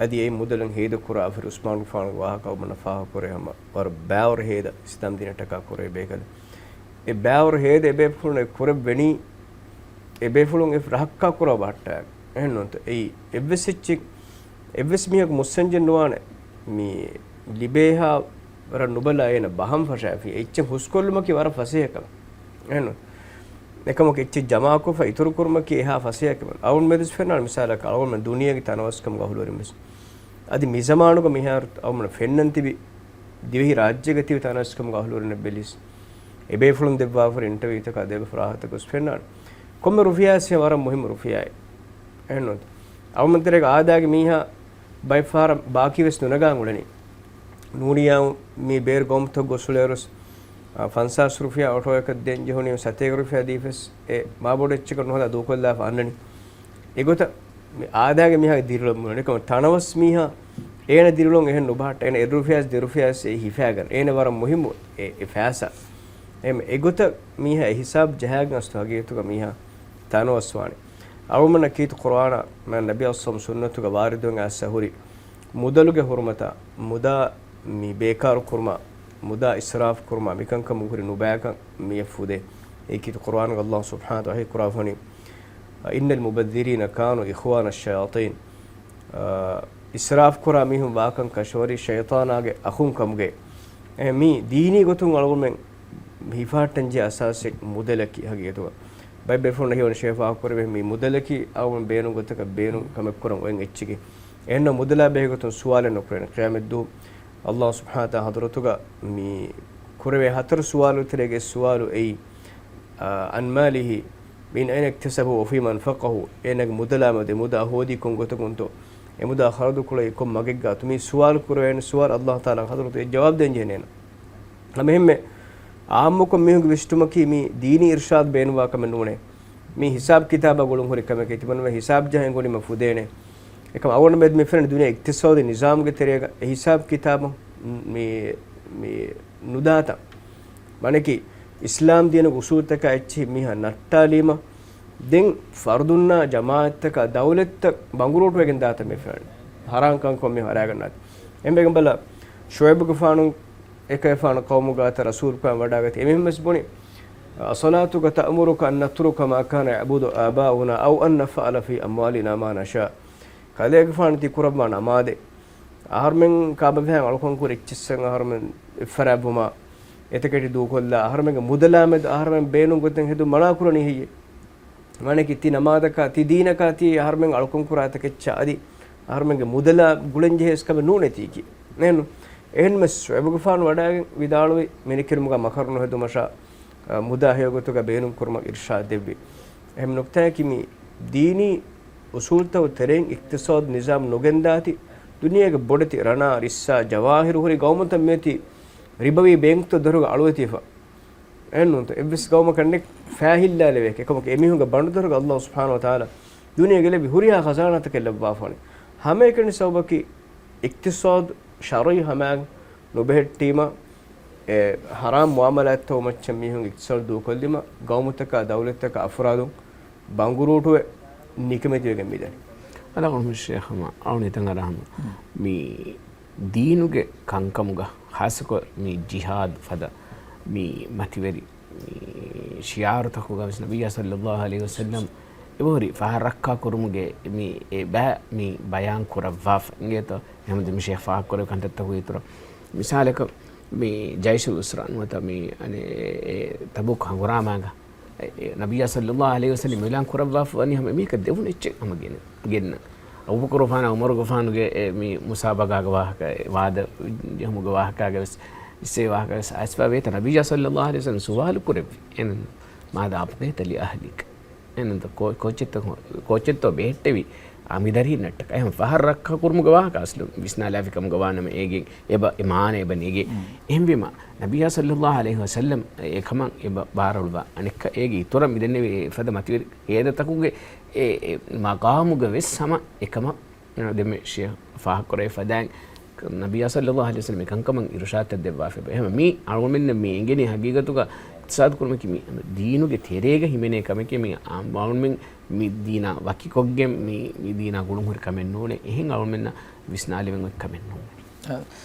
އަދި އެއިން މުދަލުން ހޭދަ ކުރާފަ ހުރި ޢުސްމާނުގެފާނުގެ ވާހަކަ އަޅުމެންނަށް ފާހަގަކުރޭ ހަމަ ވަރަށް ބާވަރު ހޭދަ އިސްލާމްދީނަށް ޓަކާ ކުރޭ ބޭކަލެއް. އެ ބާވަރު ހޭދަ އެބޭފުޅުން އެ ކުރެއްވެނީ، އެބޭފުޅުން އެ ރަހައްކާ ކުރާ ބަހައްޓާ. އެހެންނޫންތަ؟ އެއީ އެއްވެސް އެއްޗެއް، އެއްވެސް މީހަކު މުއްސަންޖެއް ނުވާނެ މި ލިބޭހާ ވަރަށް ނުބަލާ އޭނަ ބަހަން ފަށާފި. އެއްޗެއް ހުސްކޮށްލުމަކީ ވަރަށް ފަސޭހަ ކަމެއް. އެހެންނޫން. އެކަމަކު އެއްޗެއް ޖަމާކޮށްފަ އިތުރު ކުރުމަކީ އެހާ ފަސޭހަ ކަމެއް. އަޅުގަނޑު މެދުސް ފެންނާނެ މިސާލަކަށް އަޅުގަނޑު ދުނިޔޭގެ ތަނަވަސްކަމުގެ އަހުލުވެރިން ވެސް. އަދި މިޒަމާނުގަ މިހާރު އަޅުގަނޑު ފެންނަން ތިބި ދިވެހި ރާއްޖޭގަ ތިބި ތަނަވަސްކަމުގެ އަހުލުވެރިންނަށް ބެލިސް. އެބޭފުޅުން ދެއްވާފަ ހުރި އިންޓަވިއުތަކާ ދެބަ ފަރާހަތަކުސް ފެންނާނެ. ކޮންމެ ރުފިޔާސް ވަރަށް މުހިއްމު ރުފިޔާއެއް. އެހެންނޫންތަ؟ އަޅުގަނޑު ތެރޭގަ އާދައިގެ މީހާ ބައެއް ފަހަރަށް ބާކީވެސް ނުނަގާން އުޅެނީ. ނޫނިއްޔާ މި ބޭރު ގައުމުތަކަށް ގޮސް އުޅޭއިރުސް، އާ، ފަންސާސް ރުފިޔާ އޮޓޯއަކަށް ދޭން ޖެހުނީ ސަތޭކަ ރުފިޔާ ދީފަސް އެ މާބޮޑު އެއްޗަކަށް ނުހަދާ ދޫކޮށްލާފަ އަންނަނީ. އެގޮތަށް މި އާދައިގެ މީހާގެ ދިރިއުޅުން ބުނަނީ. އެކަމަ ތަނަވަސް މީހާ އޭނަ ދިރިއުޅުން އެހެން ނުބަހައްޓާ. އޭނަ އެއްރުފިޔާސް ދެރުފިޔާސް އެ ހިފާގަން. އޭނަ ވަރަށް މުހިއްމު އެ، އެ ފައިސާ. އެހެން އެގޮތަށް މީހާ އެ ހިސާބު ޖަހާގެން އަސްލު ހަގީގަތުގަ މީހާ ތަނަވަސްވާނެ. އަޅުގަނޑަށް ކީރިތި ޤުރުއާނާ މާ ނަބިއްޔާ ޞައްލައްލާހު ޢަލައިހި ވަސައްލަމް ސުންނަތުގަ ވާރިދުވެގެން އައިސް ހުރި މުދަލުގެ ހުރުމަތާ، މުދާ މި ބޭކާރު ކުރުމާ، މުދާ އިސްރާފް ކުރުމާ، މިކަންކަމުގެ ހުރި ނުބައިކަން މިއަށް ފުދޭ. އެއީ ކީރިތި ޤުރުއާނުގަ ﷲ ސުބްޙާނަހޫ ވަތަޢާލާ ވަޙީ ކުރާފަ ވަނީ، إن المبذرين كانوا إخوان الشياطين. އާ، އިސްރާފް ކުރާ މީހުން ވާކަން ކަށަވަރީ ޝައިޠާނާގެ އަޚުން ކަމުގައި. އެ މީ ދީނީ ގޮތުން އަޅުގަނޑުމެން ހިފަހައްޓަންޖެހޭ އަސާސެއް މުދަލަކީ ހަގީގަތުގަ. ބައެއް ބޭފުޅުން އެހީވަނީ ޝޭޚް ފާހަގަކުރެއްވި މި މުދަލަކީ އަޅުގަނޑު ބޭނުން ގޮތަކަށް ބޭނުން ކަމެއް ކުރަން އޮތް އެއްޗެކޭ. އެހެންނަމަ މުދަލާ ބެހޭގޮތުން ސުވާލެއް ނުކުރޭނެ. ޤިޔާމަތްދުވަހު ﷲ ސުބްޙާނަހޫ ވަތަޢާލާ ޙަޟްރަތުގަ މި ކުރެވޭ ހަތަރު ސުވާލު ތެރޭގެ ސުވާލު އެއީ، އާ، عن ماله من أين اكتسبه وفيما أنفقه، އޭނާގެ މުދަލާ މެދު އެ މުދާ ހޯދީ ކޮން ގޮތަކުންތޯ، އެ މުދާ ޚަރަދު ކުޅައީ ކޮން މަގެއްގާތޯ، މި ސުވާލު ކުރެވޭނެ ސުވާލު ﷲ ތަޢާލާގެ ޙަޟްރަތު އެ ޖަވާބު ދޭން ޖެހޭނެ. ހަމަ އެހެންމެ އާއްމުކޮށް މީހުންގެ ވިސްނުމަކީ މި ދީނީ އިރުޝާދު ބޭނުންވާ ކަމެއް ނޫނޭ. މި ހިސާބް ކިތާބާ ގުޅުން ހުރި ކަމެކޭ. ތިމަންނަމެން ހިސާބް ޖަހަން އެނގުނީމަ ފުދޭނެ. އެކަމަ އަޅުގަނޑު މެދު މި ފެންނަ ދުނިޔޭ އިޤްތިޞާދީ ނިޒާމުގެ ތެރޭގަ އެ ހިސާބް ކިތާބު މި، މި ނުދާތަން. މާނައަކީ، އިސްލާމް ދީނުގެ އުޞޫލުތަކާ އެއްޗެހި މީހާ ނައްޓާލީމަ، ދެން ފަރުދުންނާ ޖަމާޢަތްތަކާ ދައުލަތްތައް ބަނގުރޫޓުވެގެން ދާތަން މި ފެންނަނީ. ހަރާން ކަންކަން މީހުން އަރާގަންނާތީ. އެންމެގަން ބަލަ، ޝުޢައިބުގެފާނު އެކަލޭގެފާނު ޤައުމުގާތަ ރަސޫލުކަމަށް ވަޑާގަތީ. އެމީހުން ވެސް ބުނި، أصلاتك تأمرك أن نترك ما كان يعبد آباؤنا أو أن نفعل في أموالنا ما نشاء. ކަލޭގެފާނު ތި ކުރައްވާ ނަމާދެއް. އަހަރުމެން ކާބަވެހާ އަޅުކަން ކުރި އެއްޗިއްސަށް އަހަރުމެން އެއްފަރާތްވުމާ، އެތަކެތި ދޫކޮށްލާ، އަހަރުމެންގެ މުދަލާ މެދު އަހަރުމެން ބޭނުން ގޮތެއް ހެދުން މަނާ ކުރަނީ ހެއްޔޭ؟ މާނައަކީ ތި ނަމާދަކާ، ތި ދީނަކާ، ތި އަހަރުމެން އަޅުކަން ކުރާ ތަކެއްޗާ އަދި އަހަރުމެންގެ މުދަލާ ގުޅެން ޖެހޭ ކަމެއް ނޫނޭ ތީކީ. ނޭނު. އެހެންމެ ޝުޢައިބުގެފާނު ވަޑާގެން ވިދާޅުވި މިނިކިރުމުގަ މަކަރު ނުހެދުމަށާ، އަ، މުދާ ހެޔޮ ގޮތުގަ ބޭނުން ކުރުމަށް އިރުޝާދު ދެއްވި. އެހެން ނުކްތާއަކީ މި ދީނީ އުޞޫލުތައް ތެރެއިން އިޤްތިޞާދު ނިޒާމް ނުގެންދާތީ، ދުނިޔޭގެ ބޮޑެތި ރަނާ، ރިއްސާ، ޖަވާހިރު ހުރި ގައުމުތައް މިއޮތީ ރިބަވީ ބޭންކްތައް ދޮރުގަ އަޅުވެތިވެފަ. އެހެންނޫންތޯ؟ އެއްވެސް ގައުމަކަށް ނެތް ފާހިއްލާލެވޭކަށް. އެކަމަކު އެމީހުންގެ ބަނޑުދޮރުގަ ﷲ ސުބްޙާނަހޫ ވަތަޢާލާ ދުނިޔޭގެ ލެއްވި ހުރިހާ ޚަޒާނާތަކެއް ލައްވާފާނެ. ހަމައެކަނި ސަބަބަކީ އިޤްތިޞާދު ޝަރުޢީ ހަމައިން ނުބެހެއްޓީމަ، އެ ޙަރާމް މުޢާމަލާތްތައް މައްޗަށް މީހުން އިޤްތިޞާދު ދޫކޮށްލީމަ، ގައުމުތަކާ ދައުލަތްތަކާ އަފްރާދުން ބަނގުރޫޓުވެ ނިކަމެތިވެގެން މިދަނީ. އަލާ އުޅުމު ޝޭޚް ހަމަ އަޅުނި ތަން އަރާހަމަ މި ދީނުގެ ކަންކަމުގަ ޚާއްޞަކޮށް މި ޖިހާދު ފަދަ މި މަތިވެރި މި ޝިޢާރުތަކުގަ ވެސް ނަބިއްޔާ ޞައްލައްލާހު ޢަލައިހި ވަސައްލަމް އެބަހުރި ފަހަރައްކާ ކުރުމުގެ މި އެ ބައި މި ބަޔާން ކުރައްވާފަ އިނގޭތޯ؟ އެހެންވީމަ މި ޝޭޚް ފާހަގަކުރެއްވި ކަންތައްތަކުގެ އިތުރަށް މިސާލަކަށް މި ޖައިޝުލް އުސްރާ ނުވަތަ މި އަނެއް އެ ތަބޫކު ހަނގުރާމާގަ އެ، އެ، ނަބިއްޔާ ޞައްލައްލާހު ޢަލައިހި ވަސައްލަމް އިޢުލާން ކުރައްވާފަ ވަނީ ހަމަ އެމީހަކަށް ދެވުނު އެއްޗެއް ހަމަ ގެން، ގެންނަ. އަބޫބަކުރުގެފާނާ ޢުމަރުގެފާނުގެ އެ މި މުސާބަގާގެ ވާހަކަ، އެ ވާދަ ޖެހުމުގެ ވާހަކާގެ ވެސް، އިސްވެ ވާހަކާގެ ވެސް އައިސްފަ ވޭތަ ނަބިއްޔާ ޞައްލައްލާހު ޢަލައިހި ވަސައްލަމް ސުވާލު ކުރެއްވި. އެން، ماذا أبقيت لأهلك؟ އެން ކޯ-، ކޯޗެއްތޯ، ކޯޗެއްތޯ ބެހެއްޓެވި އަމިދަރީންނަށްޓަކައި ހަމަ ފަހަރައްކާ ކުރުމުގެ ވާހަކަ އަސްލު ވިސްނާލާފި ކަމުގަ ވާނަމަ އޭގެ އެބަ އެ މާނަ އެބަ ނޭގޭ. އެހެންވީމަ، ނަބިއްޔާ ޞައްލައްލާހު ޢަލައިހި ވަސައްލަމް އެކަމަށް އެބަ ބާރުއަޅުވާ. އަނެއްކާ އޭގެ އިތުރަށް މިދެންނެވި އެފަދަ މަތިވެރި ހޭދަތަކުގެ އެ، އެ މަޤާމުގަ ވެސް ހަމަ އެކަމަށް ދެންމެ ޝޭޚް ފާހަގަކުރެވި ފަދައިން، ނަބިއްޔާ ޞައްލައްލާހު ޢަލައިހި ވަސައްލަމް އެކަންކަމަށް އިރުޝާދުތައް ދެއްވާފަ. އެހެން މީ އަޅުގަނޑުމެންނަށް މި އެނގެނީ ހަގީގަތުގަ އިޤްތިޞާދު ކުރުމަކީ މީ ދީނުގެ ތެރޭގަ ހިމެނޭ ކަމެކޭ. މީ އަޅުގަނޑުމެން މި ދީނާ ވަކިކޮށްގެން މި، މި ދީނާ ގުޅުންހުރި ކަމެއް ނޫނޭ. އެހެން އަޅުމެންނަށް ވިސްނާލެވެން އޮތް ކަމެއް ނޫނޭ. އަ،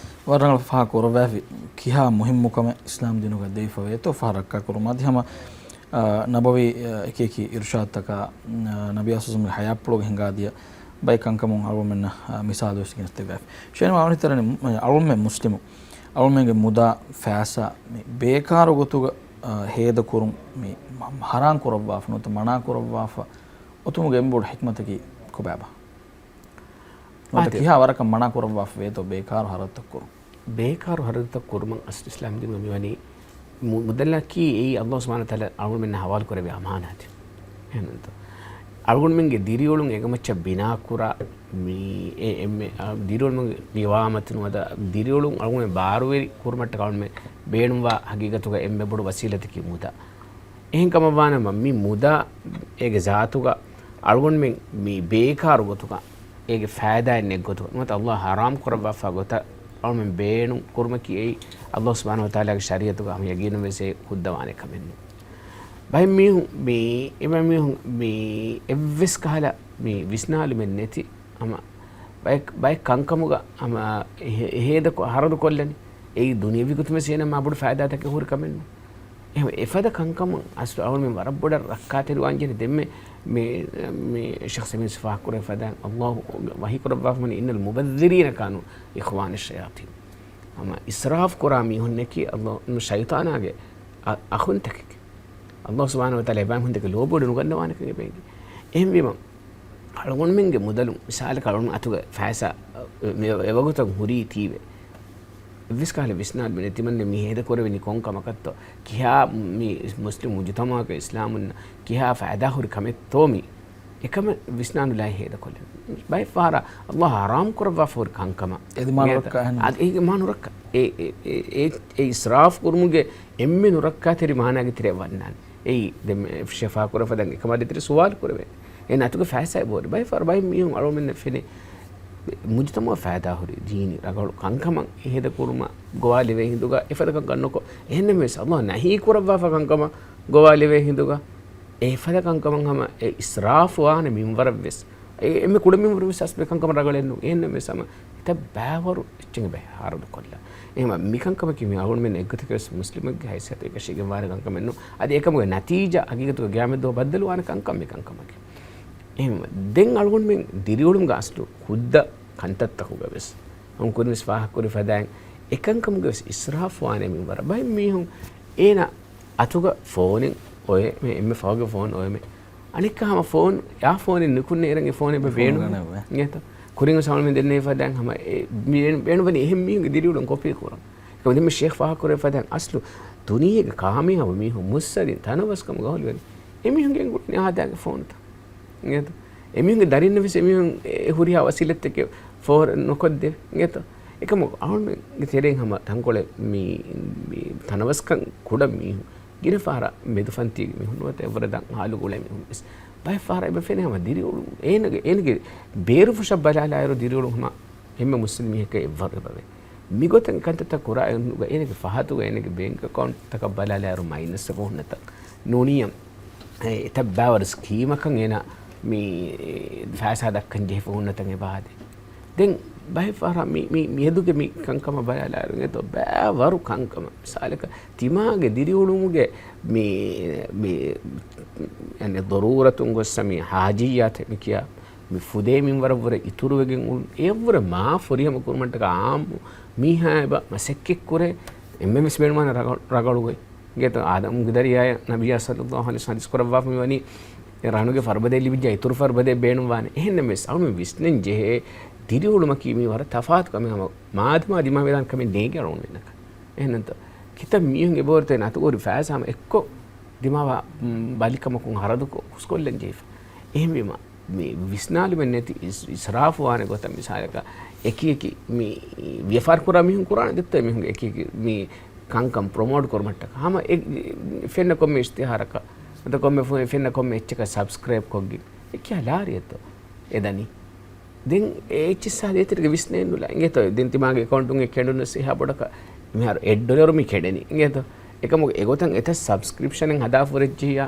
ވަރަށް ރަނގަޅަށް ފާހަގަކުރައްވާފި ކިހާ މުހިއްމު ކަމެއް އިސްލާމް ދީނުގަ ދެވިފަ ވޭތޯ ފަހަރައްކާ ކުރުމަށް. އަދި ހަމަ، އަ، ނަބަވީ، އަ، އެކި އެކި އިރުޝާދުތަކާ، އަ، ނަބިއްޔާ ޞައްލައްލާހު ޢަލައިހި ވަސައްލަމްގެ ޙަޔާތްޕުޅުގަ ހިނގާދިޔަ ބައެއް ކަންކަމުން އަޅުގަނޑުމެންނަށް، އަ، މިސާލު ވެސް ގެނެސްދެއްވާފި. ޝޭން އަޅުގަނޑުމެން މުސްލިމު، އަޅުގަނޑުމެންގެ މުދާ ފައިސާ މި ބޭކާރު ގޮތުގަ، އަ، ހޭދަކުރުން މި ހަރާން ކުރައްވާފަ ނުވަތަ މަނާ ކުރައްވާފަ އޮތުމުގެ އެންމެ ބޮޑު ޙިކްމަތަކީ ކޮބާބާ؟ ނުވަތަ އާދެ. ކިހާ ވަރަކަށް މަނާ ކުރައްވާފަ ވޭތޯ ބޭކާރު ހަރަދުތައް ކުރުން؟ ބޭކާރު ހަރަދުތައް ކުރުމަށް އަސްލު އިސްލާމް ދީނުގަ މިވަނީ މު-، މުދަލަކީ އެއީ ﷲ ސުބްޙާނަހޫ ވަތަޢާލާ އަޅުގަނޑުމެންނަށް ޙަވާލު ކުރެއްވި އަމާނާތެއް. އެހެންތޯ؟ އަޅުގަނޑުމެންގެ ދިރިއުޅުން އެކަމަށްޗަށް ބިނާކުރާ މި އެ އެންމެ، އަ، ދިރިއުޅުމުގެ ޤިވާމަތު ނުވަތަ ދިރިއުޅުން އަޅުގަނޑުމެން ބާރުވެރި ކުރުމަށްޓަކާ އަޅުގަނޑުމެން ބޭނުންވާ ހަގީގަތުގަ އެންމެ ބޮޑު ވަސީލަތަކީ މުދާ. އެހެން ކަމަށްވާނަމަ، މި މުދާ އޭގެ ޒާތުގަ އަޅުގަނޑުމެން މި ބޭކާރު ގޮތުގަ އޭގެ ފައިދާއެއް ނެތް ގޮތުގަ ނުވަތަ ﷲ ޙަރާމް ކުރައްވާފާ ގޮތަށް އަޅުގަނޑުމެން ބޭނުން ކުރުމަކީ އެއީ ﷲ ސުބްޙާނަހޫ ވަތަޢާލާގެ ޝަރީޢަތުގަ ހަމަ ޔަގީނުން ވެސް އެ ހުއްދަވާނެ ކަމެއް ނޫން. ބައެއް މީހުން މި، އެބައިމީހުން މި އެއްވެސް ކަހަލަ މި ވިސްނާލުމެއް ނެތި ހަމަ ބައެއް، ބައެއް ކަންކަމުގަ ހަމަ އެ ހޭ-، އެ ހޭދަ ކޮ-، ހަރަދު ކޮށްލަނީ. އެއީ ދުނިޔަވީ ގޮތުން ވެސް އޭނަ މާ ބޮޑު ފައިދާތަކެއް ހުރި ކަމެއް ނޫން. އެހެން އެފަދަ ކަންކަމުން އަސްލު އަޅުގަނޑުމެން ވަރަށް ބޮޑަށް ރައްކާތެރިވާން ޖެހޭ. ދެންމެ މި، މި ޝޭޚް ސަމީރު ފާހަގަކުރެއްވި ފަދައިން ﷲ ވަޙީ ކުރައްވާފަ ވަނީ، إن المبذرين كانوا إخوان الشياطين. ހަމަ އިސްރާފް ކުރާ މީހުންނަކީ ﷲ، ޝައިޠާނާގެ އަ-، އަޚުންތަކެކެ. ﷲ ސުބްޙާނަހޫ ވަތަޢާލާ އެބައިމީހުންތަކެއް ލޯބިވަޑައިނުގަންނަވާނެކަން އެބައިގެ. އެހެންވީމަ، އަޅުގަނޑުމެންގެ މުދަލުން، މިސާލަކަށް އަޅުގަނޑު އަތުގަ ފައިސާ، އެ، އެވަގުތަށް ހުރީތީވެ. އެއްވެސް ކަހަލަ ވިސްނާލުމެއް ނެތިމަންނެ މި ހޭދަކުރެވެނީ ކޮން ކަމަކަށްތޯ؟ ކިހާ މި މުސްލިމް މުޖުތަމަޢަކަށް އިސްލާމުންނަށް ކިހާ ފައިދާހުރި ކަމެއްތޯ މީ؟ އެކަމެއް ވިސްނާނުލާ ހޭދަކޮށްލެވޭ. ބައެއް ފަހަރަށް ﷲ ޙަރާމް ކުރައްވާފަ ހުރި ކަންކަމަށް. އެދި މާ ނުރައްކާ އެހެން. އަދި އޭގެ މާ ނުރައްކާ. އެ، އެ، އެ، އެ، އެ އިސްރާފް ކުރުމުގެ އެންމެ ނުރައްކާތެރި މާނާގެ ތެރެއަށް ވަންނާނެ. އެއީ ދެން ޝެފާ ކުރެ ފަދަ އެކަމާ ދޭތެރެ ސުވާލު ކުރެވޭ. އެ އަތުގެ ފައިސާ ބޯރި. ބައެއް ފަހަރަށް ބައެއް މީހުން އަޅުމެންނަށް ފެނޭ މުޖުތަމަޢަށް ފައިދާހުރި ދީނީ ރަނގަޅު ކަންކަމަށް އެހޭދަ ކުރުމަށް ގޮވާލެވޭ ހިނދުގަ އެފަދަ ކަންކަން ނުކޮށް، އެހެންނަމަވެސް ﷲ ނަހީ ކުރައްވާފަ ކަންކަމަށް ގޮވާލެވޭ ހިނދުގަ އެފަދަ ކަންކަމަށް ހަމަ އެ އިސްރާފު ވާނެ މިންވަރަށްވެސް، އެ އެންމެ ކުޑަ މިންވަރުވެސް އަސްލު އެ ކަންކަމަށް ރަނގަޅެއް ނޫން. އެހެންނަމަވެސް ހަމަ އެތައް ބައިވަރު އެއްޗެއް އެބަ ހާރުދު ކޮށްލާ. އެހެން މިކަންކަމަކީ މި އަޅުގަނޑުމެން އެއްގޮތަކަށް ވެސް މުސްލިމެއްގެ ހައިސިއްޔަތު އެކަށީގެން ވާނެ ކަންކަމެއް ނޫން. އަދި އެކަމުގެ ނަތީޖާ ހަގީގަތުގަ ގިޔާމަތްދުވަހު ބައްދަލުވާނެ ކަންކަން މި ކަންކަމަކީ. އެހެން ދެން އަޅުގަނޑުމެން ދިރިއުޅުމުގެ އަސްލު ހުއްދަ ކަންތައްތަކުގަ ވެސް ހަމަ ކުރިން ވެސް ފާހަގަކުރި ފަދައިން އެކަންކަމުގެ ވެސް އިސްރާފު ވާނެ މިންވަރަށް. ބައެއް މީހުން އޭނާ އަތުގަ ފޯނެއް އޮވޭ، މި އެންމެ ފަހުގެ ފޯން އޮވޭ މި. އަނެއްކާ ހަމަ ފޯން، އާ ފޯނެއް ނުކުންނަ އިރަށް އެ ފޯން އެބަ ބޭނުން. ގަނެވޭ. އިނގޭތޯ؟ ކުރިން ވެސް ހަމަ ދެންނެވި ފަދައިން ހަމަ އެ ބޭނު-، ބޭނުން ވަނީ އެހެން މީހުންގެ ދިރިއުޅުން ކޮޕީ ކުރަން. އެކަމަ ދެން މި ޝޭޚް ފާހަގަކުރެއްވި ފަދައިން އަސްލު ދުނިޔޭގެ ކާމިޔާބު މީހުން މުއްސަރިން ތަނަވަސްކަމުގަ އަހުލުވެރިން އެމީހުންގެ އެނގުނީ އާދައިގެ ފޯނުތައް. އިނގޭތޯ؟ އެމީހުންގެ ދަރިންނަށް ވެސް އެމީހުން އެ ހުރިހާ ވަސީލަތްތަކެއް ފޯރު ނުކޮށްދެވި. އިނގޭތޯ؟ އެކަމަކު އަޅުގަނޑުމެންގެ ތެރެއިން ހަމަ ތަންކޮޅެއް މި، މި ތަނަވަސްކަން ކުޑަ މީހުން ގިނަ ފަހަރަށް މެދުފަންތީގެ މީހުން ނުވަތަ އެއްވަރަށް ދަށް ހާލުގަ އުޅޭ މީހުން ވެސް ބައެއް ފަހަރަށް އެބަ ފެނޭ ހަމަ ދިރިއުޅުން. އޭނަގެ، އޭނަގެ ބޭރުފުށަށް ބަލާލާއިރު ދިރިއުޅުން ހަމަ އެންމެ މުސްލިމް މީހަކަށް އެއްވަރު އެބަވޭ. މިގޮތަށް ކަންތައްތައް ކުރާ އެންމެ އޭނަގެ ފަހަތުގަ އޭނަގެ ބޭންކް އެކައުންޓްތަކަށް ބަލާލާއިރު މައިނަސް އެބަ ހުންނަތަން ނޫނިއްޔާ، އެ އެތައް ބައިވަރު ސްކީމަކަށް އޭނަ މި ފައިސާ ދައްކަން ޖެހިފަ ހުންނަތަން އެބަ ހަދޭ. ދެން ބައެއް ފަހަރަށް މި، މި، މިއަދުގެ މި ކަންކަމަށް ބަލާލާއިރު އެތޯ ބައިވަރު ކަންކަމަށް މިސާލަކަށް ތިމާގެ ދިރިއުޅުމުގެ މި، މި، އަނެއް ޟަރޫރަތުން ގޮއްސަ މި ހާޖިއްޔާތެއް މި ކިޔާ މި ފުދޭ މިންވަރަށްވުރެ އިތުރުވެގެން އުޅުން. އެއަށްވުރެ މާ ފުރިހަމަ ކުރުމަށްޓަކާ އާއްމު މީހާ އެބަ މަސައްކަތްކުރޭ. އެންމެންވެސް ބޭނުންވާނެ ރަގަ-، ރަގަޅުގައި. އިނގޭތޯ؟ އާދަމުގެ ދަރިޔާއަށް ނަބިއްޔާ ޞައްލައްލާހު ޢަލައިހި ވަސައްލަމް ޙަދީޘް ކުރައްވާފަ މިވަނީ، އެ ރަނުގެ ފަރުބަދައެއް ލިބިއްޖާ އިތުރު ފަރުބަދައެއް ބޭނުންވާނެ. އެހެންނަމަވެސް އަޅުގަނޑު ވިސްނަން ޖެހޭ ދިރިއުޅުމަކީ މި ވަރަށް ތަފާތު ކަމެއް ހަމަ މާދަމާ ދިމާވެދާނެ ކަމެއް ނޭނގެ އަޅުގަނޑުމެންނަކަށް. އެހެންނަންތޯ؟ ކިތައް މީހުން އެބަހުރިތަ އޭނަ އަތުގަ ހުރި ފައިސާ ހަމަ އެއްކޮށް ދިމާވާ، މް، ބަލިކަމަކުން ހަރަދުކޮށް ހުސްކޮށްލަން ޖެހިފަ. އެހެންވީމަ، މި ވިސްނާލުމެއް ނެތި އިސް-، އިސްރާފު ވާނެ ގޮތަށް މިސާލަކަށް އެކި އެކި މި ވިޔަފާރި ކުރާ މީހުން ކުރާނެ ދެއްތޯ އެމީހުންގެ އެކި އެކި މި ކަންކަން ޕްރޮމޯޓް ކުރުމަށްޓަކާ ހަމަ އެ ފެންނަ ކޮންމެ އިޝްތިހާރަކަށް ނުވަތަ ކޮންމެ ފު-، ފެންނަ ކޮންމެ އެއްޗަކަށް ސަބްސްކްރައިބް ކޮށްގެން އެ ކިޔާ ލާރިއެއްތޯ އެ ދަނީ. ދެން އެ އެއްޗިއްސާ ދޭތެރޭގަ ވިސްނޭނުލާ އިނގޭތޯ؟ ދެން ތިމާގެ އެކައުންޓުން އެ ކެނޑުނަސް އެހާ ބޮޑަކަށް މިހާރު އެއް ޑޮލަރު މި ކެނޑެނީ އިނގޭތޯ؟ އެކަމުގެ އެގޮތަށް އެތައް ސަބްސްކްރިޕްޝަނެއް ހަދާފަ ހުރެއްޖިއްޔާ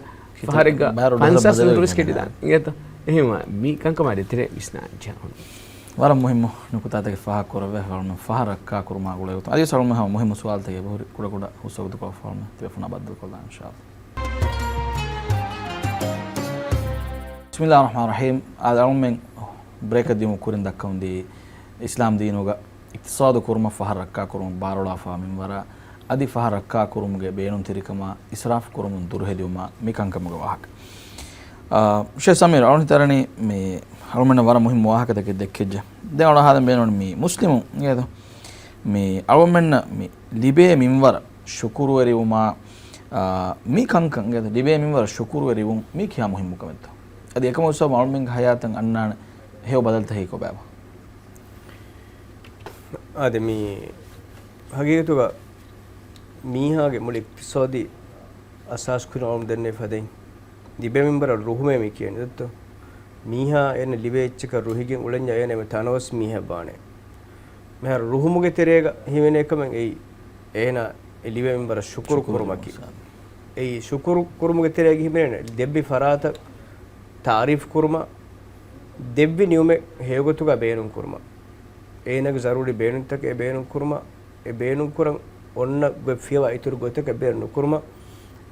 ފަހަރެއްގަ ބާރު ޑޮލަރ ފަންސާސް ޑޮލަރު ބަދަލު ވެސް ކެނޑިދާނެ އިނގޭތޯ؟ އެހެންވާ މި ކަންކަމާ ދޭތެރޭ ވިސްނާން ޖެހުނު. ވަރަށް މުހިއްމު ނުކުތާތަކެއް ފާހަގަކުރެއްވި ފަހަރު މި ފަހަރަށް ރައްކާ ކުރުމާ ގުޅޭގޮތުން އަދިވެސް އަޅުގަނޑު ހަމަ މުހިއްމު ސުވާލުތަކެއް އެބަހުރި ކުޑަކުޑަ ހުސްވަގުތުކޮށް ފަހަރު މި ތިބޭފުޅުންނާ ބައްދަލުކޮށްލާން އިންޝާﷲ. ބިސްމިﷲ ރަޙްމާން ރަޙީމް. އާދެ، އަޅުމެން ބްރޭކަށް ދިޔުމުގެ ކުރިން ދައްކަމުންދީ އިސްލާމް ދީނުގަ އިޤްތިޞާދު ކުރުމަށް ފަހަރު ރައްކާ ކުރުމަށް ބާރުޅާފާ މިންވަރަށް އަދި ފަހަރު ރައްކާ ކުރުމުގެ ބޭނުންތެރިކަމާ އިސްރާފު ކުރުމުން ދުރުހެލިވުމާ މި ކަންކަމުގެ ވާހަކަ. އާ، ޝޭޚް ސަމީރު، އަޅުނި ތަރަނީ މި އަޅުމެންނަށް ވަރަށް މުހިއްމު ވާހަކަތަކެއް ދެއްކެއްޖެ. ދެން އަޅު ހާދަން ބޭނުން މި މުސްލިމު އިނގޭތޯ؟ މި އަޅުމެންނަށް މި ލިބޭ މިންވަރަށް ޝުކުރުވެރިވުމާ، އާ، މި ކަންކަން އިނގޭތޯ؟ ލިބޭ މިންވަރަށް ޝުކުރުވެރިވުން މީ ކިހާ މުހިއްމު ކަމެއްތޯ؟ އަދި އެކަމަށް އަޅުމެންގެ ހަޔާތަށް އަންނާނެ ހެޔޮ ބަދަލުތަކެއް ކޮބާބާ؟ އާދެ، މީ ހަގީގަތުގަ މީހާގެ މުޅި އިޤްތިޞާދީ އަސާސް ކުރިން އަޅުން ދެންނެވި ފަދައިން ލިބޭ މިންވަރަށް ރުހުމޭ މި ކިޔަނީ ދެއްތޯ؟ މީހާ އޭނަ ލިބޭ އެއްޗަކަށް ރުހިގެން އުޅެންޏާ އޭނަ އެންމެ ތަނަވަސް މީހެއް ވާނެ. މިހާރު ރުހުމުގެ ތެރޭގަ ހިމެނޭ ކަމެއް އެއީ އޭނަ އެ ލިބޭ މިންވަރަށް ޝުކުރު ޝުކުރު ކުރުމަކީ. ކުރުމަކީ. އެއީ ޝުކުރު ކުރުމުގެ ތެރޭގަ ހިމެނޭ ދެއްވި ފަރާތަށް ތާރީފް ކުރުމަށް، ދެއްވި ނިޢުމަތް ހެޔޮގޮތުގަ ބޭނުން ކުރުމަށް. އޭނަގެ ޒަރޫރީ ބޭނުންތަކެއް ބޭނުން ކުރުމަށް، އެ ބޭނުން ކުރަން އޮންނަ ގޮތް ފިޔަވާ އިތުރު ގޮތަކަށް ބޭނުން ނުކުރުމަށް،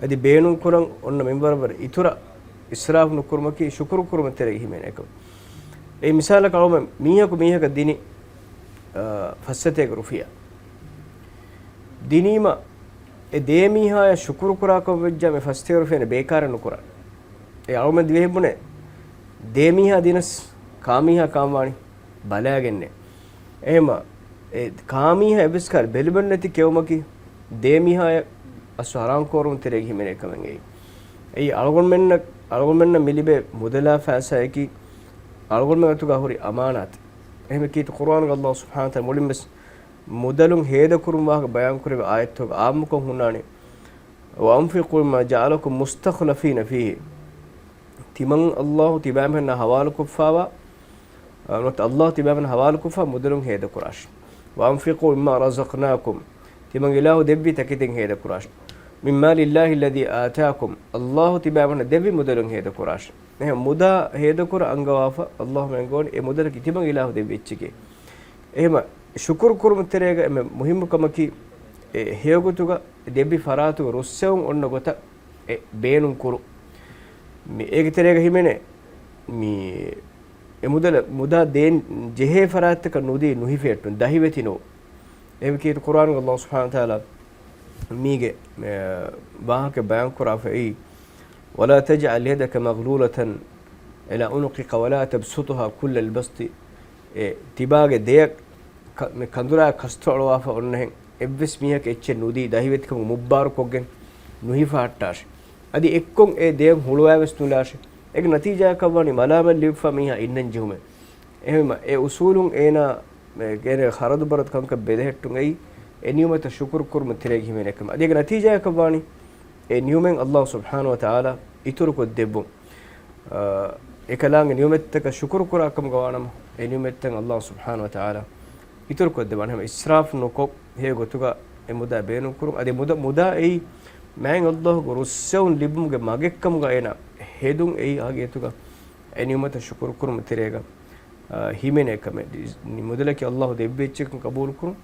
އަދި ބޭނުން ކުރަން އޮންނަ މިންވަރަށް ވަރަށް އިތުރަށް އިސްރާފު ނުކުރުމަކީ ޝުކުރު ކުރުމަށް ތެރޭގަ ހިމެނޭ ކަމެއް. އެއީ މިސާލަކަށް އަޅުމެން މީހަކު މީހަކަށް ދިނި، އާ، ފައްސަތޭކަ ރުފިޔާ. ދިނީމަ އެ ދޭ މީހާޔަށް ޝުކުރު ކުރާކަމަށް ވެއްޖާ މި ފަސްޓޭރު ފެނެ ބޭކާރެއް ނުކުރާ. އެ އަޅުމެން ދިވެހި ބުނެ ދޭ މީހާ ދިނަސް ކާ މީހާ ކާން ވާނީ ބަލާގެންނޭ. އެހެމަ އެ ކާ މީހާ އެއްވެސް ކާރި ބެލުމެއް ނެތި ކެއުމަކީ ދޭ މީހާޔަށް އަސްލު ހަރާން ކޯރުމު ތެރޭގެ ހިމެނޭ ކަމެއް އެއީ. އެއީ އަޅުގަނޑުމެންނަށް، އަޅުގަނޑުމެންނަށް މި ލިބޭ މުދަލާ ފައިސާއަކީ އަޅުގަނޑުމެން އަތުގަ ހުރި އަމާނާތެއް. އެހެމަ ކީރިތި ޤުރުއާނުގަ ﷲ ސުބްޙާނަހޫ ވަތަޢާލާ މުޅިން ވެސް މުދަލުން ހޭދަކުރުން ވާހަކަ ބަޔާންކުރެވޭ އާޔަތްތަކުގަ އާއްމުކޮށް ހުންނާނެ. وأنفقوا مما جعلكم مستخلفين فيه. ތިމަން ﷲ ތިބާމެންނާ ހަވާލުކޮށްފާވާ، އަ، ނުވަތަ ﷲ ތިބާމެންނާ ހަވާލުކޮށްފާ މުދަލުން ހޭދަކުރާށި. وأنفقوا مما رزقناكم. ތިމަން އިލާހު ދެއްވި ތަކެތިން ހޭދަކުރާށި. من مال الله الذي آتاكم. ﷲ ތިބާމެންނަށް ދެއްވި މުދަލުން ހޭދަކުރާށި. އެހެން މުދާ ހޭދަކުރަން އަންގަވާފަ ﷲ މެންގޯން އެ މުދަލަކީ ތިމަން އިލާހު ދެއްވި އެއްޗެކޭ. އެހެމަ ޝުކުރު ކުރުމު ތެރޭގަ އެންމެ މުހިއްމު ކަމަކީ، އެ ހެޔޮގޮތުގަ ދެއްވި ފަރާތުގަ ރުއްސެވުން އޮންނަ ގޮތަށް އެ ބޭނުން ކުރު. މި އޭގެ ތެރޭގަ ހިމެނޭ، މި އެ މުދަލަށް، މުދާ ދޭން ޖެހޭ ފަރާތްތަކަށް ނުދީ ނުހިފޭއްޓުން، ދަހިވެތި ނުވުން. އެހެން ކީރިތި ޤުރުއާނުގަ ﷲ ސުބްޙާނަހޫ ވަތަޢާލާ މީގެ، އެ، ވާހަކަ ބަޔާން ކުރާފައި، ولا تجعل يدك مغلولة إلى عنقك ولا تبسطها كل البسط. އެ ތިބާގެ ދެޔަށް ކަ-، މި ކަނދުރާ ކަސްތޮޅުވާފަ އޮންނަހެން، އެއްވެސް މީހަކަށް އެއްޗެއް ނުދީ، ދަހިވެތިކަމުން މުއްބާރުކޮށްގެން ނުހިފަހައްޓާށި. އަދި އެއްކޮށް އެ ދެޔަށް ހުޅުވާވެސް ނުލާށި. އޭގެ ނަތީޖާއަކަށްވާނީ މަލާމަތް ލިބިފަ މީހާ އިންނަން ޖެހުމެއް. އެހެންވީމަ، އެ އުސޫލުން އޭނާ އޭނާ ޚަރަދު ބަރަދު ކަންކަން ބެލެހެއްޓުން އެއީ، އެ ނިޢުމަތަށް ޝުކުރު ކުރުމު ތެރޭގެ ހިމެނޭ ކަމެއް. އަދި އޭގެ ނަތީޖާއަކަށްވާނީ، އެ ނިޢުމަތް ﷲ ސުބްޙާނަހޫ ވަތަޢާލާ އިތުރުކޮށްދެއްވުން. އާ، އެކަލާނގެ ނިޢުމަތްތަކަށް ޝުކުރު ކުރާ ކަމުގަ ވާނަމަ، އެ ނިޢުމަތްތައް ﷲ ސުބްޙާނަހޫ ވަތަޢާލާ އިތުރުކޮށްދެއްވާނެ. ހަމަ އިސްރާފް ނުކޮށް، ހެޔޮ ގޮތުގަ އެ މުދާ ބޭނުންކުރުން. އަދި މުދާ، މުދާ އެއީ މާތް ﷲ ގެ ރުއްސެވުން ލިބުމުގެ މަގެއްކަމުގަ އޭނާ ހެދުން އެއީ ހަގީގަތުގަ އެ ނިޢުމަތަށް ޝުކުރު ކުރުމު ތެރޭގަ، އާ، ހިމެނޭ ކަމެއް. މުދަލަކީ ﷲ ދެއްވި އެއްޗެއްކަން ޤަބޫލުކުރުން.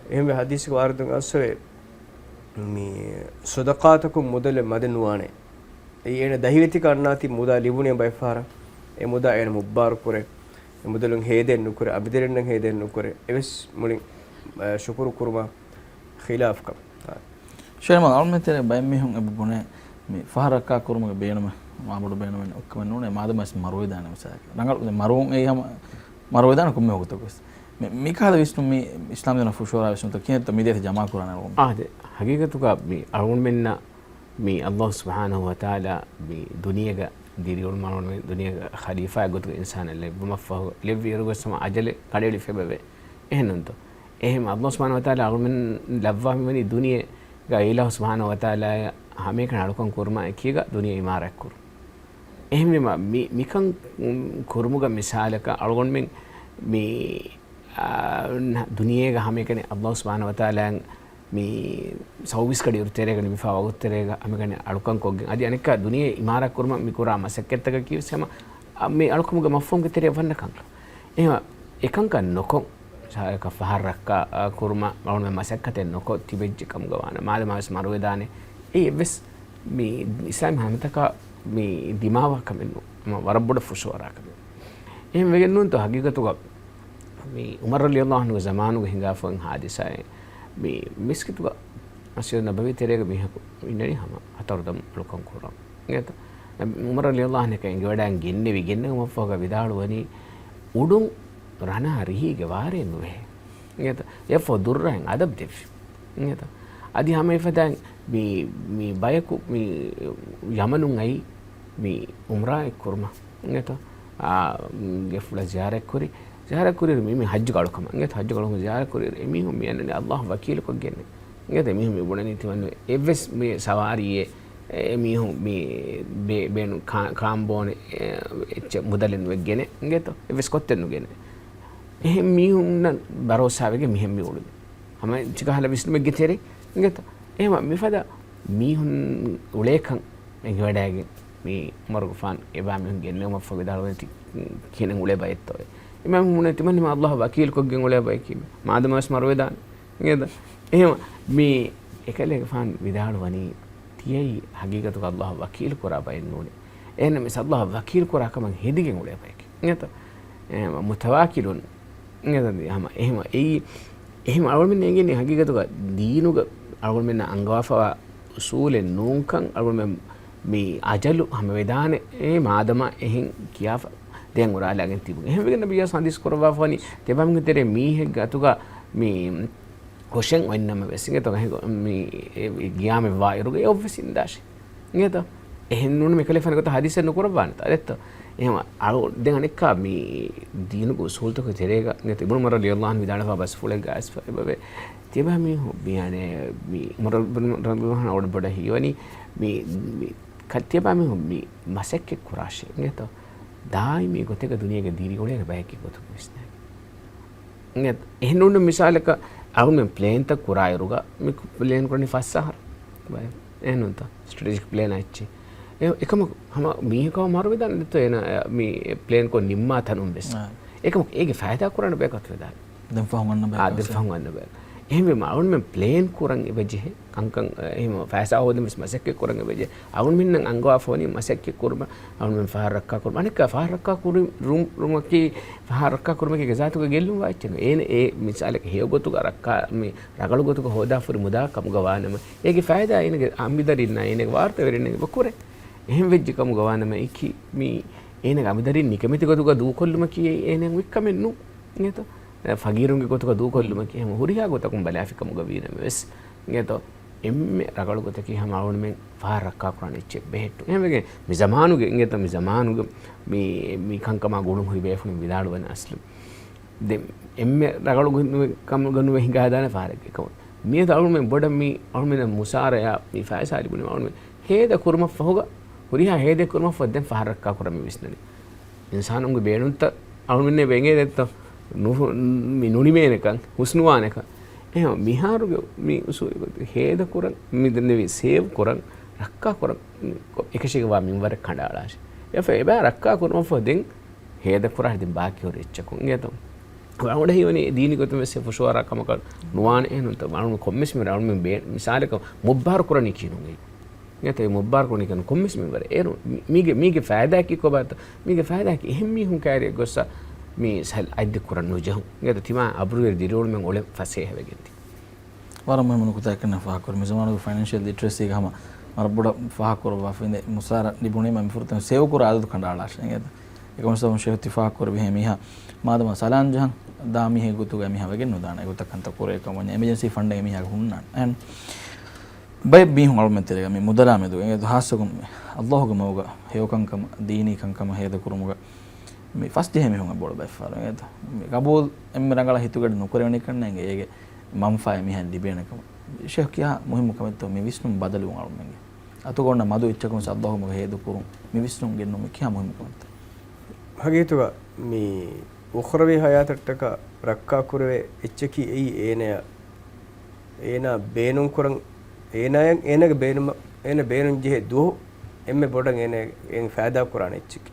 އެހެންވެ ޙަދީޘްގެ ވާރިދުން އައިސްފަވޭ، މި ޞަދަޤާތަކުން މުދަލެއް މަދެއް ނުވާނެ. އެއީ އޭނަ ދަހިވެތިކަން އަންނާތީ މުދާ ލިބުނޭ ބައެއް ފަހަރަށް، އެ މުދާ އޭނަ މުއްބާރު ކުރޭ، އެ މުދަލުން ހޭދައެއް ނުކުރޭ، އަނބިދަރިންނަށް ހޭދައެއް ނުކުރޭ، އެވެސް މުޅިން، އަ، ޝުކުރު ކުރުމާ ޚިލާފްކަން. ޝޭޚް އަޅުމެން ތެރޭ ބައެއް މީހުން އެބަ ބުނޭ، މި ފަހަރަށްކާ ކުރުމުގެ ބޭނުމެއް މާބޮޑު ބޭނުމެއް އޮއްކަމެއް ނޫނޭ، މާދަމާ ވެސް މަރުވެދާނެ މިސާލަކަށް. ރަނގަޅު މަރުވުން އެއީ ހަމަ މަރުވެދާނެ ކޮންމެ ވަގުތަކު ވެސް. މި، މިކަހަލަ ވިސްނުން މި އިސްލާމް ދީނަށް ފުށުއަރާ ވިސްނުންތައް ކިހިނެއްތޯ މި ދޭތެ ޖަމާ ކުރާނެ އަޅުގަނޑު. އާދެ، ހަގީގަތުގަ މި އަޅުގަނޑުމެންނަށް މި ﷲ ސުބްޙާނަހޫ ވަތަޢާލާ މި ދުނިޔޭގަ ދިރިއުޅުމަށް އަޅުގަނޑުމެން ދުނިޔޭގަ ޚަލީފާއެއް ގޮތުގަ އިންސާނާ ލެއްވުމަށްފަހު ލެއްވިއިރު ވެސް ހަމަ އަޖަލެއް ކަނޑައެޅިފައިވޭ. އެހެންނޫންތޯ؟ އެހެން ﷲ ސުބްޙާނަހޫ ވަތަޢާލާ އަޅުގަނޑުމެން ލައްވާ މިވަނީ ދުނިޔޭގަ އިލާހު ސުބްޙާނަހޫ ވަތަޢާލާއަށް ހަމައެކަނި އަޅުކަން ކުރުމާ އެކީގަ ދުނިޔެ އިމާރާތް ކުރުން. އެހެންވީމަ، މި، މިކަން ކުރުމުގަ މިސާލަކަށް އަޅުގަނޑުމެން މި، އާ، ދުނިޔޭގަ ހަމައެކަނި ﷲ ސުބްޙާނަހޫ ވަތަޢާލާއަށް މި ސައުވީސް ކަޑިއިރު ތެރޭގަ ނިމިފާ ވަގުތު ތެރޭގަ ހަމައެކަނި އަޅުކަން ކޮށްގެން، އަދި އަނެއްކާ ދުނިޔެ އިމާރާތް ކުރުމަށް މި ކުރާ މަސައްކަތްތަކަކީ ވެސް ހަމަ، އާ، މި އަޅުކަމުގެ މަފްހޫމުގެ ތެރެއަށް ވަންނަ ކަންކަން. އެހެން އެކަންކަން ނުކޮށް، ސާރަކަށް ފަހަރަށްކާ، އާ، ކުރުމަށް އަޅުގަނޑުމެން މަސައްކަތެއް ނުކޮށް ތިބެއްޖެ ކަމުގަ ވާނަމަ، މާދަމާ ވެސް މަރުވެދާނެ. އެއީ އެއްވެސް މި އިސްލާމީ ހަނދަކާ މި ދިމާވާ ކަމެއް ނޫން. ހަމަ ވަރަށް ބޮޑަށް ފުށުއަރާ ކަމެއް. އެހެން ވެގެން ނޫންތޯ ހަގީގަތުގަ މި ޢުމަރު ރަޟިޔަﷲ ޢަންހުގެ ޒަމާނުގަ ހިނގާފަ އޮތް ޙާދިސާއެއް. މި މިސްކިތުގަ މަސްޖިދު ނަބަވީ ތެރޭގަ މީހަކު އިންނަނީ ހަމަ ހަތަރު ދަމު އަޅުކަން ކުރަން. އިނގޭތަ؟ ޢުމަރު ރަޟިޔަﷲ ޢަންހު އެކަން އެނގިވަޑައިގެން ގެންނެވި، ގެންނެވުމަށްފަހުގަ ވިދާޅުވަނީ، އުޑުން ރަނާ ރިހީގެ ވާރޭ ނުވޭ. އިނގޭތަ؟ އެއަށްފަހު ދުއްރާއިން އަދަބު ދެއްވި. އިނގޭތަ؟ އަދި ހަމައެފަދައިން މި، މި ބަޔަކު މި ޔަމަނުން އައީ މި ޢުމްރާއެއް ކުރުމަށް. އިނގޭތަ؟ އާ، ގެފުޅަށް ޒިޔާރަތްކުރި، ޒިޔާރަތްކުރިއިރު މި، މި ޙައްޖުގެ އަޅުކަމަށް. އިނގޭތަ؟ ޙައްޖުގެ އަޅުކަމަށް ޒިޔާރަތްކުރިއިރު އެމީހުން މި އަންނަނީ ﷲ ވަކީލުކޮށްގެންނޭ. އިނގޭތަ؟ އެމީހުން މި ބުނަނީ ތިމަން އެއްވެސް މި ސަވާރީއެއް އެ މީހުން މި ބޭ-، ބޭނުން ކާ-، ކާންބޯނެ، އެ، އެއްޗެއް މުދަލެއް ނުވެގެނެ، އިނގޭތޯ؟ އެއްވެސް ކޮއްތެއް ނުގެނެ. އެހެން މީހުންނަށް ބަރޯސާވެގެން މިހެން މި އުޅުނީ. ހަމަ އެއްޗިކަހަލަ ވިސްނުމެއްގެ ތެރޭ، އިނގޭތޯ؟ އެހެމަ މިފަދަ މީހުން އުޅޭކަން އެނގިވަޑައިގެން މި ޢުމަރުގެފާނު އެބާ މީހުން ގެންނެވުމަށްފަހު ވިދާޅުވަނީ ތި ކިހިނެއް އުޅޭ ބައެއްތޯއޭ. އެމީހުން ތިމަން ހަމަ ﷲ ވަކީލުކޮށްގެން އުޅޭ ބައެކީމެ. މާދަމާ ވެސް މަރުވެދާނެ. އިނގޭތަ؟ އެހެމަ މި އެކަލޭގެފާނު ވިދާޅުވަނީ ތިޔައީ ހަގީގަތުގަ ﷲ ވަކީލު ކުރާ ބައެއް ނޫނޭ. އެހެންނަމަވެސް ﷲ ވަކީލު ކުރާ ކަމަށް ހެދިގެން އުޅޭ ބައެކޭ. އިނގޭތަ؟ އެ، މުތަވައްކިލުން. އިނގޭތަ؟ ހަމަ އެހެމަ އެއީ، އެހެމަ އަޅުމެން އެނގެނީ ހަގީގަތުގަ ދީނުގަ އަޅުގަނޑުމެންނަށް އަންގަވާފަވާ އުސޫލެއް ނޫންކަން، އަޅުގަނޑުމެން މި އަޖަލު ހަމަވެދާނެ މާދަމާ އެހެން ކިޔާފަ ދެން އުރާލާގެން ތިބުން. އެހެންވެގެން ނަބިއްޔާސް ޙަދީޘް ކުރައްވާފަވަނީ ތިޔަބައިމީހުންގެ ތެރޭ މީހެއްގެ އަތުގަ މި ހުށެއް އޮތްނަމަވެސް، އިނގޭތޯ، އެހެން މި ގިޔާމެއް ވާއިރުގަ އެ އޮއްވެސް އިންދާށޭ. އިނގޭތޯ؟ އެހެން ނޫނީ މި ކަލޭފާނު ގޮތަށް ޙަދީޘެއް ނުކުރައްވާނެތާ ދެއްތޯ؟ އެހެން އަޅު ދެން އަނެއްކާ މި ދީނުގެ އުސޫލުތަކުގެ ތެރޭގަ އިނގޭތޯ އިބްނު ޢުމަރު ރަޟިޔަﷲ ޢަންހު ވިދާޅުވެފަ ބަސްފުޅެއްގަ އައިސްފަ އެބަވޭ. ތިޔަބައިމީހުން މި އަނެ މި ޢުމަރު ރަޟިޔަﷲ ޢަންހު އަޅުގަނޑު ބޮޑަށް ހީވަނީ މި، މި ކަ-، ތިޔަބައިމީހުން މި މަސައްކަތް ކުރާށޭ. އިނގޭތޯ؟ ދާއިމީ ގޮތެއްގަ ދުނިޔޭގަ ދިރިއުޅޭނެ ބަޔަކީ ގޮތުން ވިސްނާ. އެހެން ނޫން މިސާލަކަށް އަޅުގަނޑުމެން ޕްލޭންތައް ކުރާއިރުގަ މި ޕްލޭން ކުރަނީ ފަސް އަހަރު. ބައެއް އެހެންނޫންތަ؟ ސްޓްރެޓެޖިކް ޕްލޭނާ އެއްޗެއް. އެ-، އެކަމަކު ހަމަ މީހަކަށް މަރުވެދާނެ ދެއްތޯ އޭނަ މި ޕްލޭން ކޮށް ނިންމާ ތަނުން ވެސް. އާ. އެކަމަކު އޭގެ ފައިދާ ކުރާނެ ބަޔަކަށް ވެދާނެ. ދެން ފަހުން އަންނަ އާ، ބަޔަކަށް ދެން ވެސް. ފަހުން އަންނަ ބަޔަކަށް. އެހެންވީމަ އަޅުގަނޑުމެން ޕްލޭން ކުރަން އެބަޖެހޭ. ކަންކަން، އެ، އެހެން ފައިސާ ހޯދަން ވެސް މަސައްކަތް ކުރަން އެބަޖެހޭ. އަޅުގަނޑުމެންނަށް އަންގަވާފަވަނީ މަސައްކަތް ކުރުމަށް، އަޅުގަނޑުމެން ފަހަރު ރައްކާ ކުރުމަށް. އަނެއްކާ ފަހަރު ރައްކާ ކުރު-، ރުން-، ރުމަކީ، ފަހަރު ރައްކާ ކުރުމަކީ އޭގެ ޒާތުގަ ގެއްލުންވާ އެއްޗެއް ނޫން. އޭނަ އެ މިސާލަކަށް ހެޔޮ ގޮތުގަ ރައްކާ، މި ރަގަޅު ގޮތުގަ ހޯދާފަ ހުރި މުދާ ކަމުގަ ވާނަމަ، އޭގެ ފައިދާ އޭނަގެ އަނބިދަރިންނާ އޭނަގެ ވާރުތަވެރިންނަށް އެބަ ކުރޭ. އެހެންވެއްޖެ ކަމުގަ ވާނަމަ އެކި މި އޭނަގެ އަނބިދަރިން ނިކަމެތި ގޮތުގަ ދޫކޮށްލުމަކީ އެ-، އޭނައަށް އޮތް ކަމެއް ނޫން. އިނގޭތޯ؟ އެ، ފަގީރުންގެ ގޮތުގަ ދޫކޮށްލުމަކީ ހަމަ ހުރިހާ ގޮތަކުން ބަލާފި ކަމުގަ ވީނަމަވެސް. އިނގޭތޯ؟ އެންމެ ރަގަޅު ގޮތަކީ ހަމަ އަޅުގަނޑުމެން ފަހަރު ރައްކާކުރާނެ އެއްޗެއް ބެހެއްޓުން. އެހެންވެގެން މި ޒަމާނުގެ، އިނގޭތޯ، މި ޒަމާނުގެ މި، މި ކަންކަމާ ގުޅުން ހުރި ބޭފުޅުން ވިދާޅުވަން އަސްލު. ދެން އެންމެ ރަގަޅު ގޮތް ނުވެ، ކަމުގަ ނުވެ ހިނގާދާނެ ފަހަރެއްގެ ކަމަށް. މިއަދު އަޅުގަނޑުމެން ބޮޑަށް މި އަޅުގަނޑުމެންނަށް މުސާރަޔާ މި ފައިސާ ލިބުނީ އަޅުގަނޑުމެން ހޭދަ ކުރުމަށްފަހުގަ، ހުރިހާ ހޭދަ ކުރުމަށްފަހު ދެން ފަހަރު ރައްކާ ކުރަން މި ވިސްނަނީ. އިންސާނުންގެ ބޭނުންތައް އަޅުގަނޑުމެން ވެނގޭ ދެއްތޯ؟ ނު-، މި ނުނިމޭނެކަން، ހުސްނުވާނެކަން. އެހެން މިހާރުގެ މި އުސޫލު ހޭދަ ކުރަން، މި ދެންނެވި ސޭވް ކުރަން، ރައްކާ ކުރަން، މި އެކަށީގެންވާ މިންވަރެއް ކަނޑައަޅާށި. އެފަ އެބަ ރައްކާ ކުރުމަށްފަހު ދެން ހޭދަ ކުރާށި ދެން ބާކީ ހުރި އެއްޗަކުން. އިނގޭތޯ؟ އަޅުގަނޑަށް ހީވަނީ ދީނީ ގޮތުން ވެސް ފުށުއަރާ ކަމަކަށް ނުވާނެ އެހެންނޫންތޯ؟ އަޅުގަނޑު ކޮންމެސް މި އަޅުގަނޑު ބޭ-، މިސާލަކަށް މުއްބާރު ކުރަނީ ކިހިނެއް؟ އިނގޭތޯ؟ މުއްބާރު ކުރަނީ ކިހިނެއް؟ ކޮންމެސް މިންވަރެއް. އޭރު މީގެ، މީގެ ފައިދާއަކީ ކޮބާތޯ؟ މީގެ ފައިދާއަކީ އެހެން މީހުން ކައިރިއަށް ގޮއްސަ މި ސަލް އަތްދި ކުރަން ނުޖެހުން. އިނގޭތޯ؟ ތިމާ އަބުރުވެރި ދިރިއުޅުމެއް އުޅެން ފަސޭހަވެގެން ދިން. ވަރަށް މުހިއްމު ނުކުތާއެއް ކަންނޭނގެ ފާހަގަކުރި. މި ޒަމާނުގެ ފައިނޭންޝިއަލް ލިޓްރަސީގަ ހަމަ ވަރަށް ބޮޑަށް ފާހަގަކުރައްވާފަ އިނދެ މުސާރަ ލިބުނީމަ މި ފުރަތަމަ ސޭވް ކުރާ އަދަދު ކަނޑައަޅާށޭ. އިނގޭތަ؟ އެކަމަކު ޝޭޚް ތި ފާހަގަކުރެއްވިހެން މީހާ މާދަމާ ސަލާން ޖަހަން ދާ މީހެއްގެ ގޮތުގަ މީހާ ވެގެން ނުދާނެ. އެގޮތަށް ކަންތައް ކުރޭ ކަމަށް ވަންޏާ އެމަޖެންސީ ފަންޑެއް މީހާގެ ހުންނާނެ. އެހެން ބައެއް މީހުން އަޅުމެން ތެރޭގަ މި މުދަލާ މެދު އިނގޭތަ؟ ހާއްސަކޮށް އަﷲގެ މަގުގަ ހެޔޮ ކަންކަމަށް، ދީނީ ކަންކަމަށް ހޭދަ ކުރުމުގަ މި ފަސްޖެހޭ މީހުން ބޮޑު ބައެއް ފަހަރު އިނގޭތަ؟ މި ގަބޫލު އެންމެ ރަނގަޅަށް ހިތުގަޑި ނުކުރެވެނީ ކަންނޭނގެ އޭގެ މަންފާއެއް މީހާ ލިބޭނެ ކަމަށް. ޝޭޚް ކިހާ މުހިއްމު ކަމެއްތޯ މި ވިސްނުން ބަދަލުވުން އަޅުމެންގެ؟ އަތުގަ އޮންނަ މަދު އެއްޗަކުން ވެސް އަﷲގެ މަގަށް ހޭދަ ކުރުން މި ވިސްނުން ގެންނުމީ ކިހާ މުހިއްމު ކަމެއްތޯ؟ ހަގީގަތުގަ މި އުޚްރަވީ ހަޔާތަށްޓަކާ ރައްކާކުރެވޭ އެއްޗަކީ އެއީ އޭނަޔަށް، އޭނާ ބޭނުންކުރަން، އޭނާޔަށް އޭނާގެ ބޭނުމަށް، އޭނާ ބޭނުންޖެހޭ ދުވަހު އެންމެ ބޮޑަށް އޭނާ، އޭނާ ފައިދާ ކުރާނެ އެއްޗަކީ.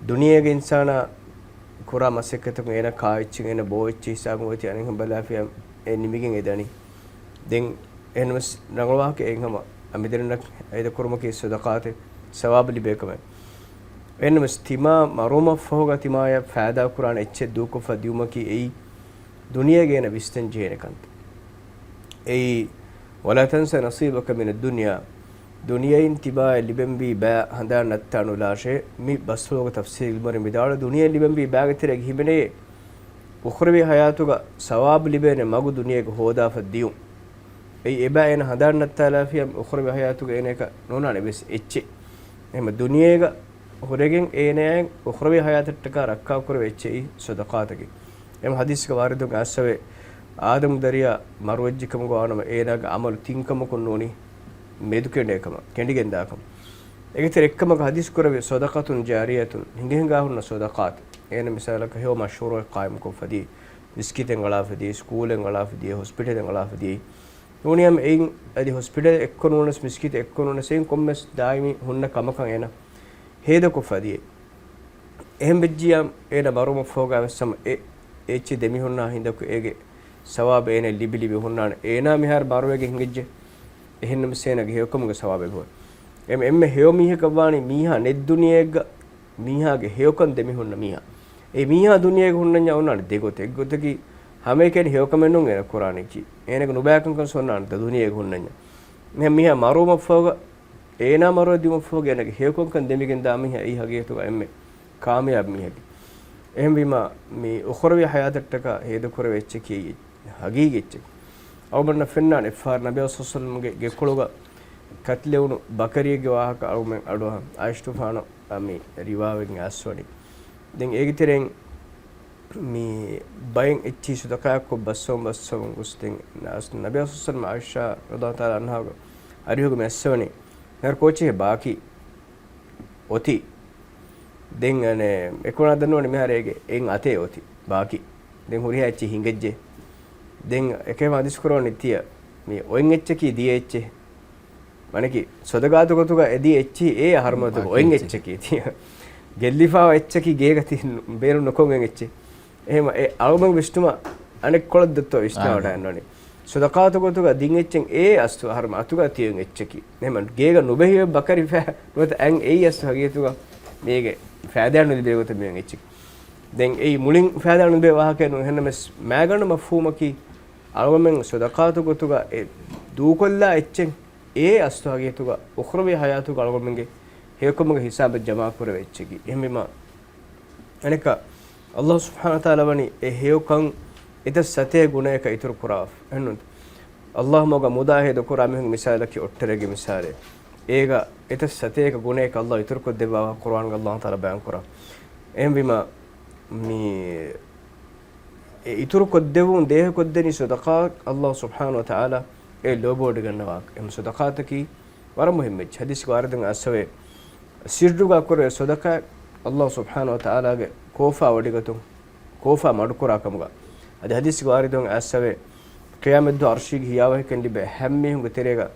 ދުނިޔޭގެ އިންސާނާ ކުރާ މަސައްކަތަކުން އޭނާ ކާ އެއްޗެއް އޭނާ ބޯ އެއްޗެއް ހިސާބުން އޮތީ އަނެއްހެން ބަލާފިޔާ އެ ނިމިގެން އެ ދަނީ. ދެން އެހެންވެސް ރަނގަޅު ވާހަކަ އެއް ހަމަ އަނބިދަރިންނަށް ހޭދަކުރުމަކީ ޞަދަޤާތެއް، ސަވާބު ލިބޭ ކަމެއް. އެހެންވެސް ތިމާ މަރުވުމަށްފަހުގަ ތިމާޔަށް ފައިދާކުރާނެ އެއްޗެއް ދޫކޮށްފަ ދިއުމަކީ އެއީ ދުނިޔޭގަ އޭނަ ވިސްނަން ޖެހޭނެ ކަންތައް. އެއީ، "ولا تنس نصيبك من الدنيا." ދުނިޔެއިން ތިބާޔަށް ލިބެންވީ ބައި ހަނދާން ނައްތާ ނުލާށޭ. މި ބަސްފުޅުގެ ތަފްސީލް މަރި މިދާޅު ދުނިޔެ ލިބެންވީ ބައިގެ ތެރޭގަ ހިމެނޭ އުޚްރަވީ ހަޔާތުގަ ސަވާބު ލިބޭނެ މަގު ދުނިޔޭގަ ހޯދާފަ ދިޔުން. އެއީ އެބަ އޭނަ ހަނދާން ނައްތާލާފިޔަ އުޚްރަވީ ހަޔާތުގަ އޭނައަކަށް ނޯނާނެ ވެސް އެއްޗެއް. އެހެން ދުނިޔޭގަ ހުރެގެން އޭނަޔަށް އުޚްރަވީ ހަޔާތަށްޓަކާ ރައްކާކުރެވޭ އެއްޗެއް ޞަދަޤާތަކީ. އެހެން ޙަދީޘްގަ ވާރިދު އައިސްފަވޭ، އާދަމު ދަރިޔާ މަރުވެއްޖެ ކަމުގަ ވާނަމަ އޭނާގެ ޢަމަލު ތިން ކަމަކުން ނޫނީ މެދުކެނޑޭ ކަމަށް، ކެނޑިގެން ދާ ކަމަށް. އޭގެ ތެރޭ އެއްކަމަކު ޙަދީޘް ކުރެއްވި ޞަދަޤަތުން ޖާރިޔަތުން، ހިނގަ ހިނގާ ހުންނަ ޞަދަޤާތު. އޭނަ މިސާލަކަށް ހެޔޮ މަޝްރޫޢެއް ޤާއިމުކޮށްފަ ދިޔައީ، މިސްކިތެއް އަޅާފަ ދިޔައީ، ސްކޫލެއް އަޅާފަ ދިޔައީ، ހޮސްޕިޓަލެއް އަޅާފަ ދިޔައީ. ނޫނީ ހަމަ އެއިން އަދި ހޮސްޕިޓަލް އެއްކޮށް ނޫނަސް، މިސްކިތް އެއްކޮށް ނޫނަސް، އެއިން ކޮންމެސް ދާއިމީ ހުންނަ ކަމަކަށް އޭނަ ހޭދަކޮށްފަ ދިޔައީ. އެހެން ވެއްޖިއްޔާ އޭނަ މަރުވުމަށްފަހުގަ ވެސް ހަމަ އެ އެއްޗެއް ދެމިހުންނަ ހިނދަކު އޭގެ ސަވާބު އޭނަ ލިބި ލިބި ހުންނާނެ. އޭނާ މިހާރު މަރުވެގެން ހިނގައްޖެ. އެހެންނަމަވެސް އޭނާގެ ހެޔޮކަމުގެ ސަވާބެއް ހުވޭ. އެމް-، އެންމެ ހެޔޮ މީހަކަށް ވާނީ މީހާ ނެތް ދުނިޔެއެއްގަ މީހާގެ ހެޔޮކަން ދެމިހުންނަ މީހާ. އެ މީހާ ދުނިޔޭގަ ހުންނަންޏާ އޮންނާނެ ދެ ގޮތެއް. އެއްގޮތަކީ ހަމައެކަނި ހެޔޮކަމެއް ނޫން އޭނަ ކުރާނީކީ. އޭނަގެ ނުބައިކަންކަން ސޮންނާނެތަ ދުނިޔޭގަ ހުންނަންޏާ. މިހެން މީހާ މަރުވުމަށްފަހުގަ އޭނާ މަރުވެ ދިއުމަށްފަހުގަ އޭނަގެ ހެޔޮކަންކަން ދެމިގެން ދާ މީހާ އެއީ ހަގީގަތުގަ އެންމެ ކާމިޔާބު މީހަކީ. އެހެންވީމާ، މި އުޚްރަވީ ހަޔާތަށްޓަކާ ހޭދަކުރެވޭ އެއްޗަކީ އެއީ ހަގީގީ އެއްޗެއް. އަޅުގަނޑަށް ފެންނާނެ އެއްފަހަރު ނަބީ ޞައްލަﷲު ޢަލައިހި ވަސައްލަމްގެ ގެކޮޅުގަ ކަތިލެވުނު ބަކަރިއެއްގެ ވާހަކަ އަޅުމެން އަޑުއަހަން ޢާއިޝަތުފާނަށް މި ރިވާވެގެން އައިސްވަނީ. ދެން އޭގެ ތެރެއިން މި ބައެއް އެއްޗިހި ޞަދަޤާތްކޮށް ބައްސަވަން ބައްސަވަން ގޮސް ދެން ނަބީ ޞައްލަﷲު ޢަލައިހި ވަސައްލަމް ޢާއިޝާ ރަޟިޔަﷲު ތަޢާލާ ޢަންހާގެ އަރިހުގަ މި އައްސަވަނީ. މިހާރު ކޯޗެއް ބާކީ އޮތީ. ދެން އަނެއް އެކުނާ ދަންނަވަނީ މިހާރު އޭގެ އެއް އަތޭ އޮތީ ބާކީ. ދެން ހުރިހާ އެއްޗެއް ހިނގައްޖެ. ދެން އެކަމާ ޙަދީޘް ކުރަވަނީ ތިޔަ މި އޮތް އެއްޗަކީ ދިޔަ އެއްޗެއް. މަނަކީ ޞަދަޤާތު ގޮތުގަ އެ ދިޔަ އެއްޗިހި އޭ އަހަރުމަތުގަ ބާކީ އޮތް އެއްޗެއް. އެއްޗަކީ ތިޔަ. ގެއްލިފާވާ އެއްޗަކީ ގޭގަ ތި ބޭނުން ނުކޮށްގެން އެއްޗެއް. އެހެމަ އެ އަޅުމެން ވިސްނުމަށް އަނެއްކޮޅަށް ދެއްތޯ ވިސްނާވަޑައި އަންނަނީ. ޞަދަޤާތު ގޮތުގަ ދިން އެއްޗެއް އޭ އަސްތު އަހަރުމަ އަތުގަ ތިޔަ އޮތް އެއްޗަކީ. އެހެމަ ގޭގަ ނުބެހި ބަކަރި ފަ ނުވަތަ އަން އެއީ އަސްތު ހަގީގަތުގަ މީގެ ފައިދާ ނުލިބޭ ގޮތަށް މި އޮތް އެއްޗެއް. ދެން އެއީ މުޅިން ފައިދާ ނުލިބޭ ވާހަކައެއް ނޫން. އެހެންނަމަވެސް މާގަނޑު މަފްހޫމަކީ އަޅުގަނޑުމެން ޞަދަޤާތު ގޮތުގަ އެ ދޫކޮށްލާ އެއްޗެއް އޭ އަސްތު ހަގީގަތުގަ އުޚްރަވީ ޙަޔާތުގަ އަޅުގަނޑުމެންގެ ހެޔޮކަމުގެ ހިސާބަށް ޖަމާކުރެވޭ އެއްޗަކީ. އެހެންވީމާ، އަނެއްކާ، ﷲ ސުބްޙާނަހޫ ވަތަޢާލާ ވަނީ އެ ހެޔޮކަން އެތައް ސަތޭކަ ގުނައަކަށް އިތުރު ކުރާފަ. އެހެންނޫންތަ؟ ﷲ މަގަށް މުދާ ހޭދަކުރާ މީހުންގެ މިސާލަކީ އޮށްޓަރެއްގެ މިސާލެއް. އޭގަ އެތައް ސަތޭކަ ގުނައަކަށް ﷲ އިތުރުކޮށްދެއްވާފަ ޤުރުއާންގަ ﷲ ތަޢާލާ ބަޔާންކުރާ. އެހެންވީމާ، މި އެ އިތުރު ކޮށްދެއްވުން ދޭހަކޮށްދެނީ ޞަދަޤާތް ﷲ ސުބްޙާނަހޫ ވަތަޢާލާ އެ ލޯބިވޮޑިގަންނަވާ. އެހެން ޞަދަޤާތަކީ ވަރަށް މުހިއްމު އެއްޗެއް. ޙަދީޘްގެ ވާރިދުން އައިސްފަވޭ، ސިއްރުގަ ކުރެވޭ ޞަދަޤާތް ﷲ ސުބްޙާނަހޫ ވަތަޢާލާގެ ކޯފާ ވޮޑިގަތުން، ކޯފާ މަޑުކުރާ ކަމުގަ. އަދި ޙަދީޘްގެ ވާރިދުން އައިސްފަވޭ، ޤިޔާމަތްދުވަހު ޢަރްޝީގެ ހިޔާވަހިކަން ލިބޭ ހަމަ މީހުންގެ ތެރޭގަ،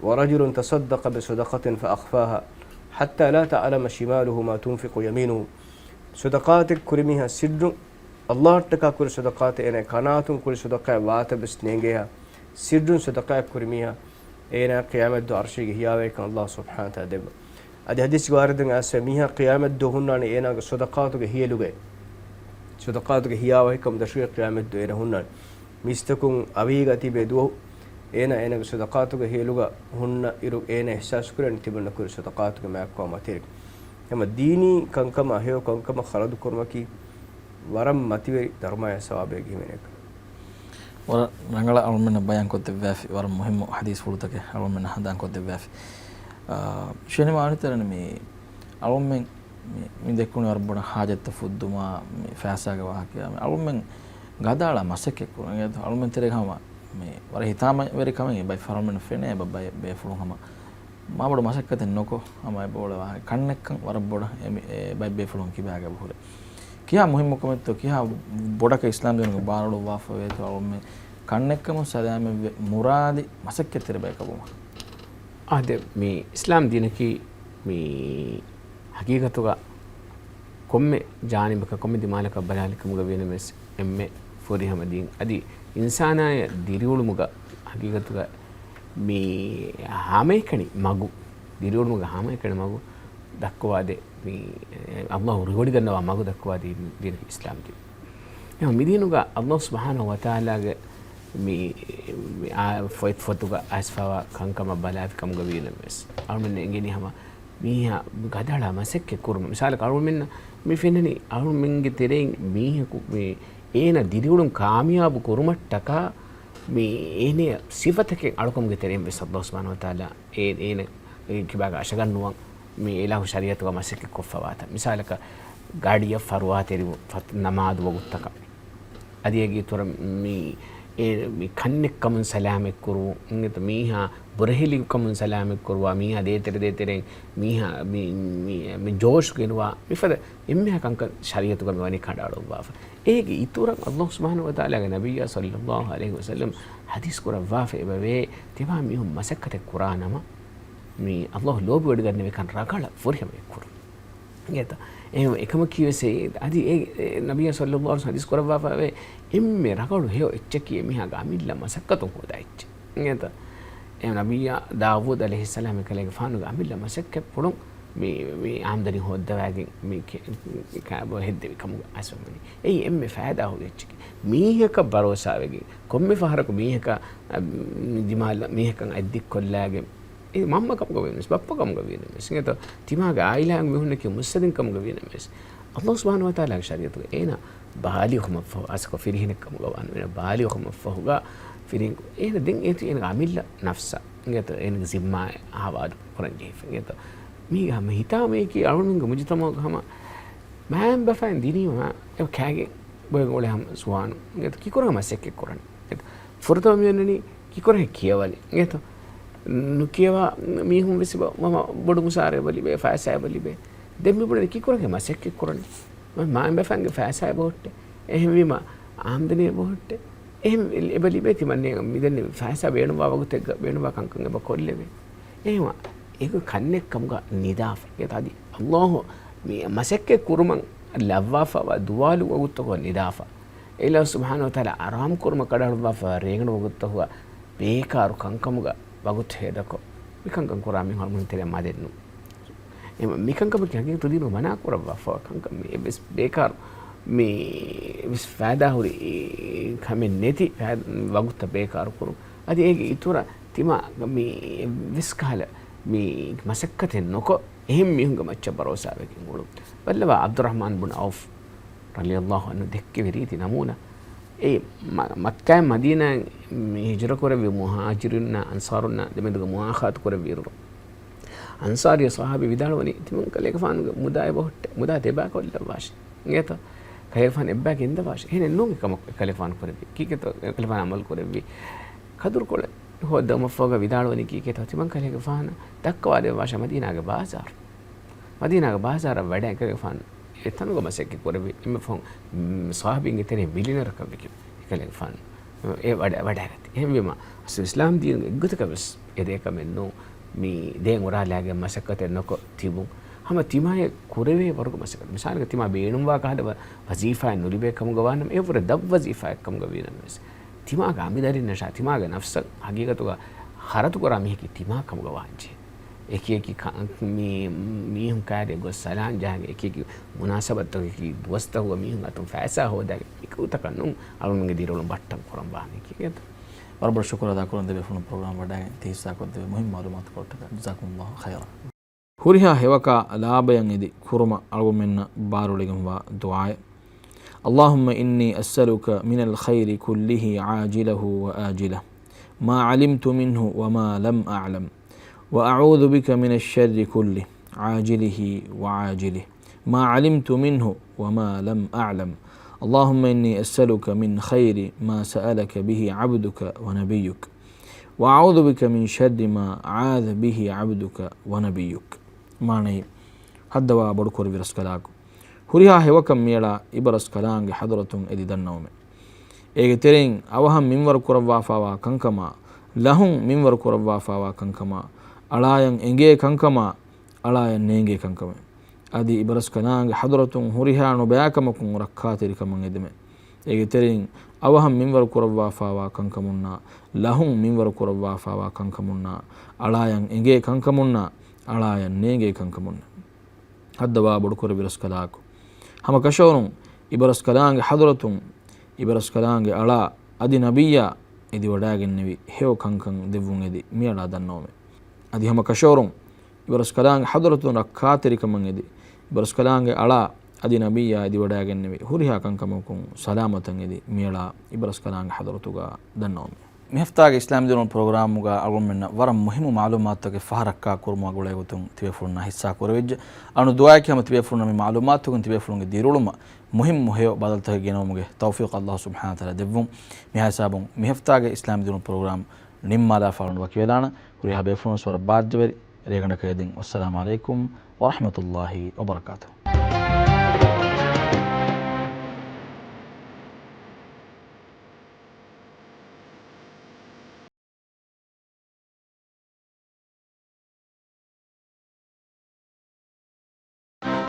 ورجل تصدق بصدقة فأخفاها حتى لا تعلم شماله ما تنفق يمينه. ޞަދަޤާތެއް ކުރި މީހާ ސިއްރުން ﷲއަށްޓަކާ ކުރި ޞަދަޤާތެއް އޭނާ ކަނާތުން ކުރި ޞަދަޤާތް ވާތަން ވެސް ނޭނގޭހާ، ސިއްރުން ޞަދަޤާތް ކުރި މީހާ އޭނާ ޤިޔާމަތްދުވަހު ޢަރްޝީގެ ހިޔާވަހިކަން ﷲ ސުބްޙާނަހޫ ވަތަޢާލާ ދެއްވާ. އަދި ޙަދީޘްގެ ވާރިދުން އައިސްފަ މީހާ ޤިޔާމަތްދުވަހު ހުންނާނީ އޭނާގެ ޞަދަޤާތުގެ ހިޔަލުގައި. ޞަދަޤާތުގެ ހިޔާވަހިކަމުގެ ދަށުގައި ޤިޔާމަތްދުވަހު އޭނާ ހުންނާނީ. މީސްތަކުން އަވަހީގަ ތިބޭ ދުވަހު އޭނާ އޭނާގެ ޞަދަޤާތުގެ ހިޔަލުގަ ހުންނަ އިރު އޭނާ އިޙްސާސް ކުރަނީ ތިމަންނަ ކުރި ޞަދަޤާތުގެ މާތްކޮޅާ މަތިވެރި. ހަމަ ދީނީ ކަންކަމާ ހެޔޮ ކަންކަމަށް ޚަރަދު ކުރުމަކީ ވަރަށް މަތިވެރި ދަރުމަޔާ ސަވާބެއް ހިމެނޭ ކަމެއް. ވަރަށް ރަނގަޅަށް އަޅުމެންނަށް ބަޔާންކޮށްދެއްވާފި، ވަރަށް މުހިއްމު ޙަދީޘްފުޅުތަކެއް އަޅުމެންނަށް ހަނދާންކޮށްދެއްވާފި. އާ، ޝެނިމާ އަނިތަރަނި މި އަޅުމެން މި، މި ދެއްކުނީ ވަރަށް ބޮޑަށް ޙާޖަތްތައް ފުއްދުމާ، މި ފައިސާގެ ވާހަކަޔާ، މި އަޅުމެން ގަދައަޅާ މަސައްކަތް ކުރަން. އެ އަޅުމެން ތެރޭ ހަމަ މި ވަރަށް ހިތާމަވެރިކަމެއް އެބައި ފަރުމެން ފެނޭ، އެބަ ބައެއް ބޭފުޅުން ހަމަ މާބޮޑު މަސައްކަތެއް ނުކޮށް، ހަމަ އެބަ އުޅެވާ ކަންނެއްކަން ވަރަށް ބޮޑަށް އެ މި، އެ ބައެއް ބޭފުޅުން ކިބާގަ އެބަ ހުރޭ. ކިހާ މުހިއްމު ކަމެއްތޯ، ކިހާ ބޮޑަކަށް އިސްލާމް ދީނުގެ ބާރުއަޅުއްވާފަވޭތޯ އަޅުމެން ކަންނެއްކަމުން ސަލާމަތްވެ މުރާދި މަސައްކަތްތެރި ބަޔަކަށް ވުމަށް. އާދެ، މި އިސްލާމް ދީނަކީ މި ހަގީގަތުގަ ކޮންމެ ޖާނިބަކަށް، ކޮންމެ ދިމާލަކަށް ބަލާލި ކަމުގަ ވީނަމަވެސް އެންމެ ފުރިހަމަ ދީން. އަދި އިންސާނާއަށް ދިރިއުޅުމުގަ ހަގީގަތުގަ މި ހަމައެކަނި މަގު، ދިރިއުޅުމުގަ ހަމައެކަނި މަގު ދައްކަވާދޭ، މި ﷲ ރިވޮޑިގަންނަވާ މަގު ދައްކަވާ ދީން، ދީނަކީ އިސްލާމް ދީން. އެހެން މި ދީނުގަ ﷲ ސުބްޙާނަހޫ ވަތަޢާލާގެ މި، މި އާ، ފޮތް، ފޮތުގަ އައިސްފަވާ ކަންކަމަށް ބަލާފި ކަމުގަ ވީނަމަވެސް، އަޅުމެން އެނގެނީ ހަމަ މީހާ ގަދައަޅާ މަސައްކަތް ކުރުމަށް. މިސާލަކަށް އަޅުމެންނަށް މި ފެންނަނީ އަޅުމެންގެ ތެރެއިން މީހަކު މި އޭނަ ދިރިއުޅުން ކާމިޔާބު ކުރުމަށްޓަކާ މި އޭނަޔަށް ސިފަތަކެއް އަޅުކަމުގެ ތެރެއިން ވެސް ﷲ ސުބްޙާނަހޫ ވަތަޢާލާ އޭ، އޭނަ ކިބާގަ އަށަގަންނުވަން މި އިލާހު ޝަރީޢަތުގަ މަސައްކަތް ކޮށްފަވާތަން. މިސާލަކަށް ގާޑިއަށް ފަރުވާތެރިވުން، ފަ، ނަމާދު ވަގުތުތަކަށް. އަދި އޭގެ އިތުރަށް މި، އެ، މި ކަންނެއްކަމުން ސަލާމަތްކުރުވުން، އިނގޭތަ، މީހާ ބުރަހެލިކަމުން ސަލާމަތްކުރުވާ، މީހާ ދޭތެރެ ދޭތެރެއިން މީހާ މި، މި، މި ޖޯޝް ގެނުވާ، މިފަދަ އެންމެހާ ކަންކަން ޝަރީޢަތުގަ މި ވަނީ ކަނޑައަޅުއްވާފަ. އޭގެ އިތުރަށް ﷲ ސުބްޙާނަހޫ ވަތަޢާލާގެ ނަބިއްޔާ ޞައްލައްލާހު ޢަލައިހި ވަސައްލަމް ޙަދީޘް ކުރައްވާފަ އެބަވޭ، ތިބާ މީހުން މަސައްކަތެއް ކުރާނަމަ، މި ﷲ ލޯބިވޮޑިގަންނެވިކަން ރަނގަޅަށް ފުރިހަމައެއް ކުރުން. އިނގޭތަ؟ އެހެން އެކަމަކީވެސް އެ، އަދި އެ، އެ ނަބިއްޔާ ޞައްލައްލާހު ޢަލައިހި ވަސައްލަމް ޙަދީޘް ކުރައްވާފަ އެވޭ، އެންމެ ރަނގަޅު ހެޔޮ އެއްޗަކީ އެމީހާގެ އަމިއްލަ މަސައްކަތުން ހޯދާ އެއްޗެއް. އިނގޭތަ؟ އެ ނަބިއްޔާ ދާވޫދު ޢަލައިހިއްސަލާމް އެކަލޭގެފާނުގެ އަމިއްލަ މަސައްކަތްޕުޅުން މި، މި އާމްދަނީ ހޯއްދަވާގެން މި ކެ-، މި ކާބޯ ހެއްދެވި ކަމުގަ އައިސްފަ ވަނީ. އެއީ އެންމެ ފައިދާ ހުރި އެއްޗެކޭ. މީހަކަށް ބަރޯސާވެގެން، ކޮންމެ ފަހަރަކު މީހަކަށް، އަ، މި ދިމާލަށް މީހަކަށް އަތް ދިއްކޮށްލާގެން، އެ މަންމަ ކަމުގަ ވީނަމަވެސް، ބައްޕަ ކަމުގަ ވީނަމަވެސް، އިނގޭތޯ، ތިމާގެ އާއިލާގެ މީހުންނަކީ މުއްސަދިން ކަމުގަ ވީނަމަވެސް، ﷲ ސުބްޙާނަހޫ ވަތަޢާލާގެ ޝަރީޢަތުގަ އޭނާ ބާލިޣުވުމަށްފަހު، އާސަކޮ ފިރިހެނެއް ކަމުގަ ވާނަމަ، ބާލިޣުވުމަށްފަހުގަ ފިރިހެން، އޭނަ ދެން އޭތި އޭނަގެ އަމިއްލަ ނަފްސަށް، އިނގޭތޯ، އޭނަގެ ޒިންމާއެއް ހަވާލު ކުރަން ޖެހިފަ، އިނގޭތޯ. މީގެ ހަމަ ހިތާމައަކީ އަޅުގަނޑުމެންގެ މުޖުތަމަޢުގަ ހަމަ މައިންބަފައިން ދިނީމަ އެ ކާގެން ބޮއެގެން އުޅޭ ހަމަ ޒުވާނު. އިނގޭތޯ، ކިކުރަން މަސައްކަތް ކުރަނީ. އިނގޭތޯ، ފުރަތަމަ މިއޮންނަނީ ކިކުރަން ކިޔަވަނީ. އިނގޭތޯ، ނުކިޔަވާ މީހުން ވެސް މަ-، މަ-، ބޮޑު މުސާރަ އެބަ ލިބޭ، ފައިސާ އެބަ ލިބޭ. ދެން މި ބުނަނީ ކިކުރަން މަސައްކަތް ކުރަނީ. މަ-، މައިންބަފައިންގެ ފައިސާ އެބަ ހުއްޓޭ. އެހެންވީމަ އާމްދަނީ އެބަ ހުއްޓޭ. އެހެން އެބަ ލިބޭ ތިމަންނައަށް މިދެންނެވި ފައިސާ ބޭނުންވާ ވަގުތެއްގަ ބޭނުންވާ ކަންކަން އެބަ ކޮށްލެވޭ. އެހެންވާ އެކު ކަންނެއްކަމުގަ ނިދާފަ. އެ އަދި ﷲ މި މަސައްކަތް ކުރުމަށް ލައްވާފައިވާ ދުވާލު ވަގުތުތަކުގަ ނިދާފަ. އެ ﷲ ސުބްޙާނަހޫ ވަތަޢާލާ އަރާމު ކުރުމަށް ކަޑައަޅުއްވާފައިވާ ރޭގަނޑު ވަގުތުތަކުގަ ބޭކާރު ކަންކަމުގަ ވަގުތު ހޭދަކޮށް، މި ކަންކަން ކުރާ މީހުން އަޅުގަނޑު ތެރެއަށް މަދެއް ނޫން. އެ މިކަންކަމަކީ ހަގީގަތު ދީނުގަ މަނާ ކުރައްވާފައިވާ ކަންކަން. މި އެއްވެސް ބޭކާރު، މި އެއްވެސް ފައިދާ ހުރި ކަމެއް ނެތި ފައި-، ވަގުތަށް ބޭކާރު ކުރުން. އަދި އޭގެ އިތުރަށް ތިމާ މި އެއްވެސް ކަހަލަ މި މަސައްކަތެއް ނުކޮށް، އެހެން މީހުންގެ މައްޗަށް ބަރޯސާވެގެން އުޅުން. ބައްލަވާ ޢަބްދުއްރަޙްމާން ބުން ޢައުފް ރަޟިޔަﷲ ޢަންހު ދެއްކެވި ރީތި ނަމޫނާ. އެ މަ-، މައްކާއިން މަދީނާއަށް މި ހިޖުރަ ކުރެއްވި މުހާޖިރުންނާ އަންޞާރުންނާ ދެމެދުގަ މުއާޚާތު ކުރެއްވިއިރު، އަންޞާރީ ޞަޙާބީ ވިދާޅުވަނީ، ތިމަން ކަލޭގެފާނުގެ މުދާ އެބަ ހުއްޓޭ، މުދާ ތި އެބަ ކޮށްލައްވާށޭ. އިނގޭތޯ؟ ކަލޭގެފާނު އެއްބައި ގެންދަވާށޭ. އެހެނެއް ނޫން އެކަމަކު ކަލޭގެފާނު ކުރެއްވީ. ކީކޭތޯ ކަލޭގެފާނު ޢަމަލު ކުރެއްވީ؟ ކަދުރުކޮޅެއް ހޯއްދަވުމަށްފަހުގަ ވިދާޅުވަނީ ކީކޭތޯ؟ ތިމަން ކަލޭގެފާނަށް ދައްކަވާދެއްވާށޭ މަދީނާގެ ބާޒާރު. މަދީނާގެ ބާޒާރަށް ވަޑައި ކަލޭގެފާނު އެތަނުގަ މަސައްކަތް ކުރެއްވި އެންމެ ފަހުން، މް، ޞަޙާބީންގެ ތެރެއިން މިލިނަރަކަށް ވެގެން ކަލޭގެފާނު އެ ވަޑަ-، ވަޑައިގަތީ. އެހެންވީމަ، އަސްލު އިސްލާމް ދީނުގެ އެއްގޮތަކަށް ވެސް އެ ދޭ ކަމެއް ނޫން. މި ދޭން އުރާލާގެން މަސައްކަތެއް ނުކޮށް ތިބުން. ހަމަ ތިމާޔަށް ކުރެވޭ ވަރުގެ މަސައްކަތް. މިސާލަކަށް ތިމާ ބޭނުންވާ ކަހަލަ ވަ-، ވަޒީފާއެއް ނުލިބޭ ކަމުގަ ވާނަމަ، އެ ވުރެ ދަށް ވަޒީފާއެއް ކަމުގަ ވީނަމަވެސް، ތިމާގެ އަނބިދަރިންނަށާ ތިމާގެ ނަފްސަށް ހަގީގަތުގަ ޚަރަދުކުރާ މީހަކީ ތިމާ ކަމުގަ ވާންޖެހޭ. އެކިއެކި ކަ-، މި، މީހުން ކާރިއަށް ގޮސް ސަލާން ޖަހާގެން، އެކިއެކި މުނާސަބަތުތަކަކީ ދުވަސްތަކުގަ މީހުން އަތުން ފައިސާ ހޯދާގެން، މިކަމުތަކަށް ނޫން އަޅުގަނޑުމެންގެ ދިރިއުޅުން ބައްޓަން ކުރަން ވާނީ ކީކޭތޯ؟ ވަރަށް ބޮޑަށް ޝުކުރު އަދާ ކުރަން ދެ ބޭފުޅުން ޕްރޮގްރާމް ވަޑައިގެން ތި ހިއްސާކޮށްދެއްވި މުހިންމު މައުލޫމާތުކޮޅަށްޓަކާ. جزاكم الله خيرا. ހުރިހާ ހެޔޮކާ ލާބަޔަށް އެދި ކުރުމަށް އަޅުގަނޑުމެންނަށް ބާރުއެޅިގެންވާ ދުޢާއެއް. اللهم إني أسألك من الخير كله عاجله وآجله ما علمت منه وما لم أعلم، وأعوذ بك من الشر كله عاجله وآجله ما علمت منه وما لم أعلم. اللهم إني أسألك من خير ما سألك به عبدك ونبيك، وأعوذ بك من شر ما عاذ به عبدك ونبيك. މާނައީ، ހައްދަވާ ބޮޑުކުރެއްވި ރަސްކަލާކޮ، ހުރިހާ ހެޔޮކަން މިއަޅާ އިބަރަސްކަލާނގެ ޙަޟްރަތުން އެދި ދަންނަވަމޭ. އޭގެ ތެރެއިން އަވަހަށް މިންވަރު ކުރައްވާފައިވާ ކަންކަމާ، ލަހުން މިންވަރު ކުރައްވާފައިވާ ކަންކަމާ، އަޅާޔަށް އެނގޭ ކަންކަމާ، އަޅާޔަށް ނޭނގޭ ކަންކަމެއް. އަދި އިބަރަސްކަލާނގެ ޙަޟްރަތުން ހުރިހާ ނުބައިކަމަކުން ރައްކާތެރިކަމަށް އެދެމެ. އޭގެ ތެރެއިން އަވަހަށް މިންވަރު ކުރައްވާފައިވާ ކަންކަމުންނާ، ލަހުން މިންވަރު ކުރައްވާފައިވާ ކަންކަމުންނާ، އަޅާޔަށް އެނގޭ ކަންކަމުންނާ، އަޅާޔަށް ނޭނގޭ ކަންކަމުން. ހައްދަވާ ބޮޑުކުރެއްވި ރަސްކަލާކޮ، ހަމަ ކަށަވަރުން އިބަރަސްކަލާނގެ ޙަޟްރަތުން އިބަރަސްކަލާނގެ އަޅާ އަދި ނަބިއްޔާ އެދިވަޑައިގެންނެވި ހެޔޮ ކަންކަން ދެއްވުން އެދި މިއަޅާ ދަންނަވަމޭ. އަދި ހަމަ ކަށަވަރުން އިބަރަސްކަލާނގެ ޙަޟްރަތުން ރައްކާތެރިކަމަށް އެދި، އިބަރަސްކަލާނގެ އަޅާ އަދި ނަބިއްޔާ އެދިވަޑައިގެންނެވި ހުރިހާ ކަންކަމަކުން ސަލާމަތަށް އެދި މިއަޅާ އިބަރަސްކަލާނގެ ޙަޟްރަތުގަ ދަންނަވަމޭ. މިހަފްތާގެ އިސްލާމް ދިރުން ޕްރޮގްރާމުގަ އަޅުގަނޑުމެންނަށް ވަރަށް މުހިއްމު މަޢުލޫމާތުތަކެއް ފަހަރައްކާ ކުރުމާ ގުޅޭގޮތުން ތިބޭފުޅުންނާ ހިއްސާ ކުރެވިއްޖެ. އަޅުގަނޑު ދުޢާއެކޭ ހަމަ ތިބޭފުޅުންނަށް މި މަޢުލޫމާތުތަކުން ތިބޭފުޅުންގެ ދިރިއުޅުމަށް މުހިއްމު ހެޔޮ ބަދަލުތަކެއް ގެނައުމުގެ ތައުފީޤު ﷲ ސުބްޙާނަހޫ ވަތަޢާލާ ދެއްވުން. މިހާ ހިސާބުން މިހަފްތާގެ އިސްލާމް ދިރުން ޕްރޮގްރާމް ނިންމާލާފަ އަޅުގަނޑު ވަކިވެލާނަން. ހުރިހާ ބޭފުޅުން ވަރަށް ބާއްޖަވެރި ރޭގަނޑަކަށް އެދެން. ވައްސަލާމު ޢަލައިކުމް ވަރަޙްމަތުﷲ ވަބަރަކާތުހު.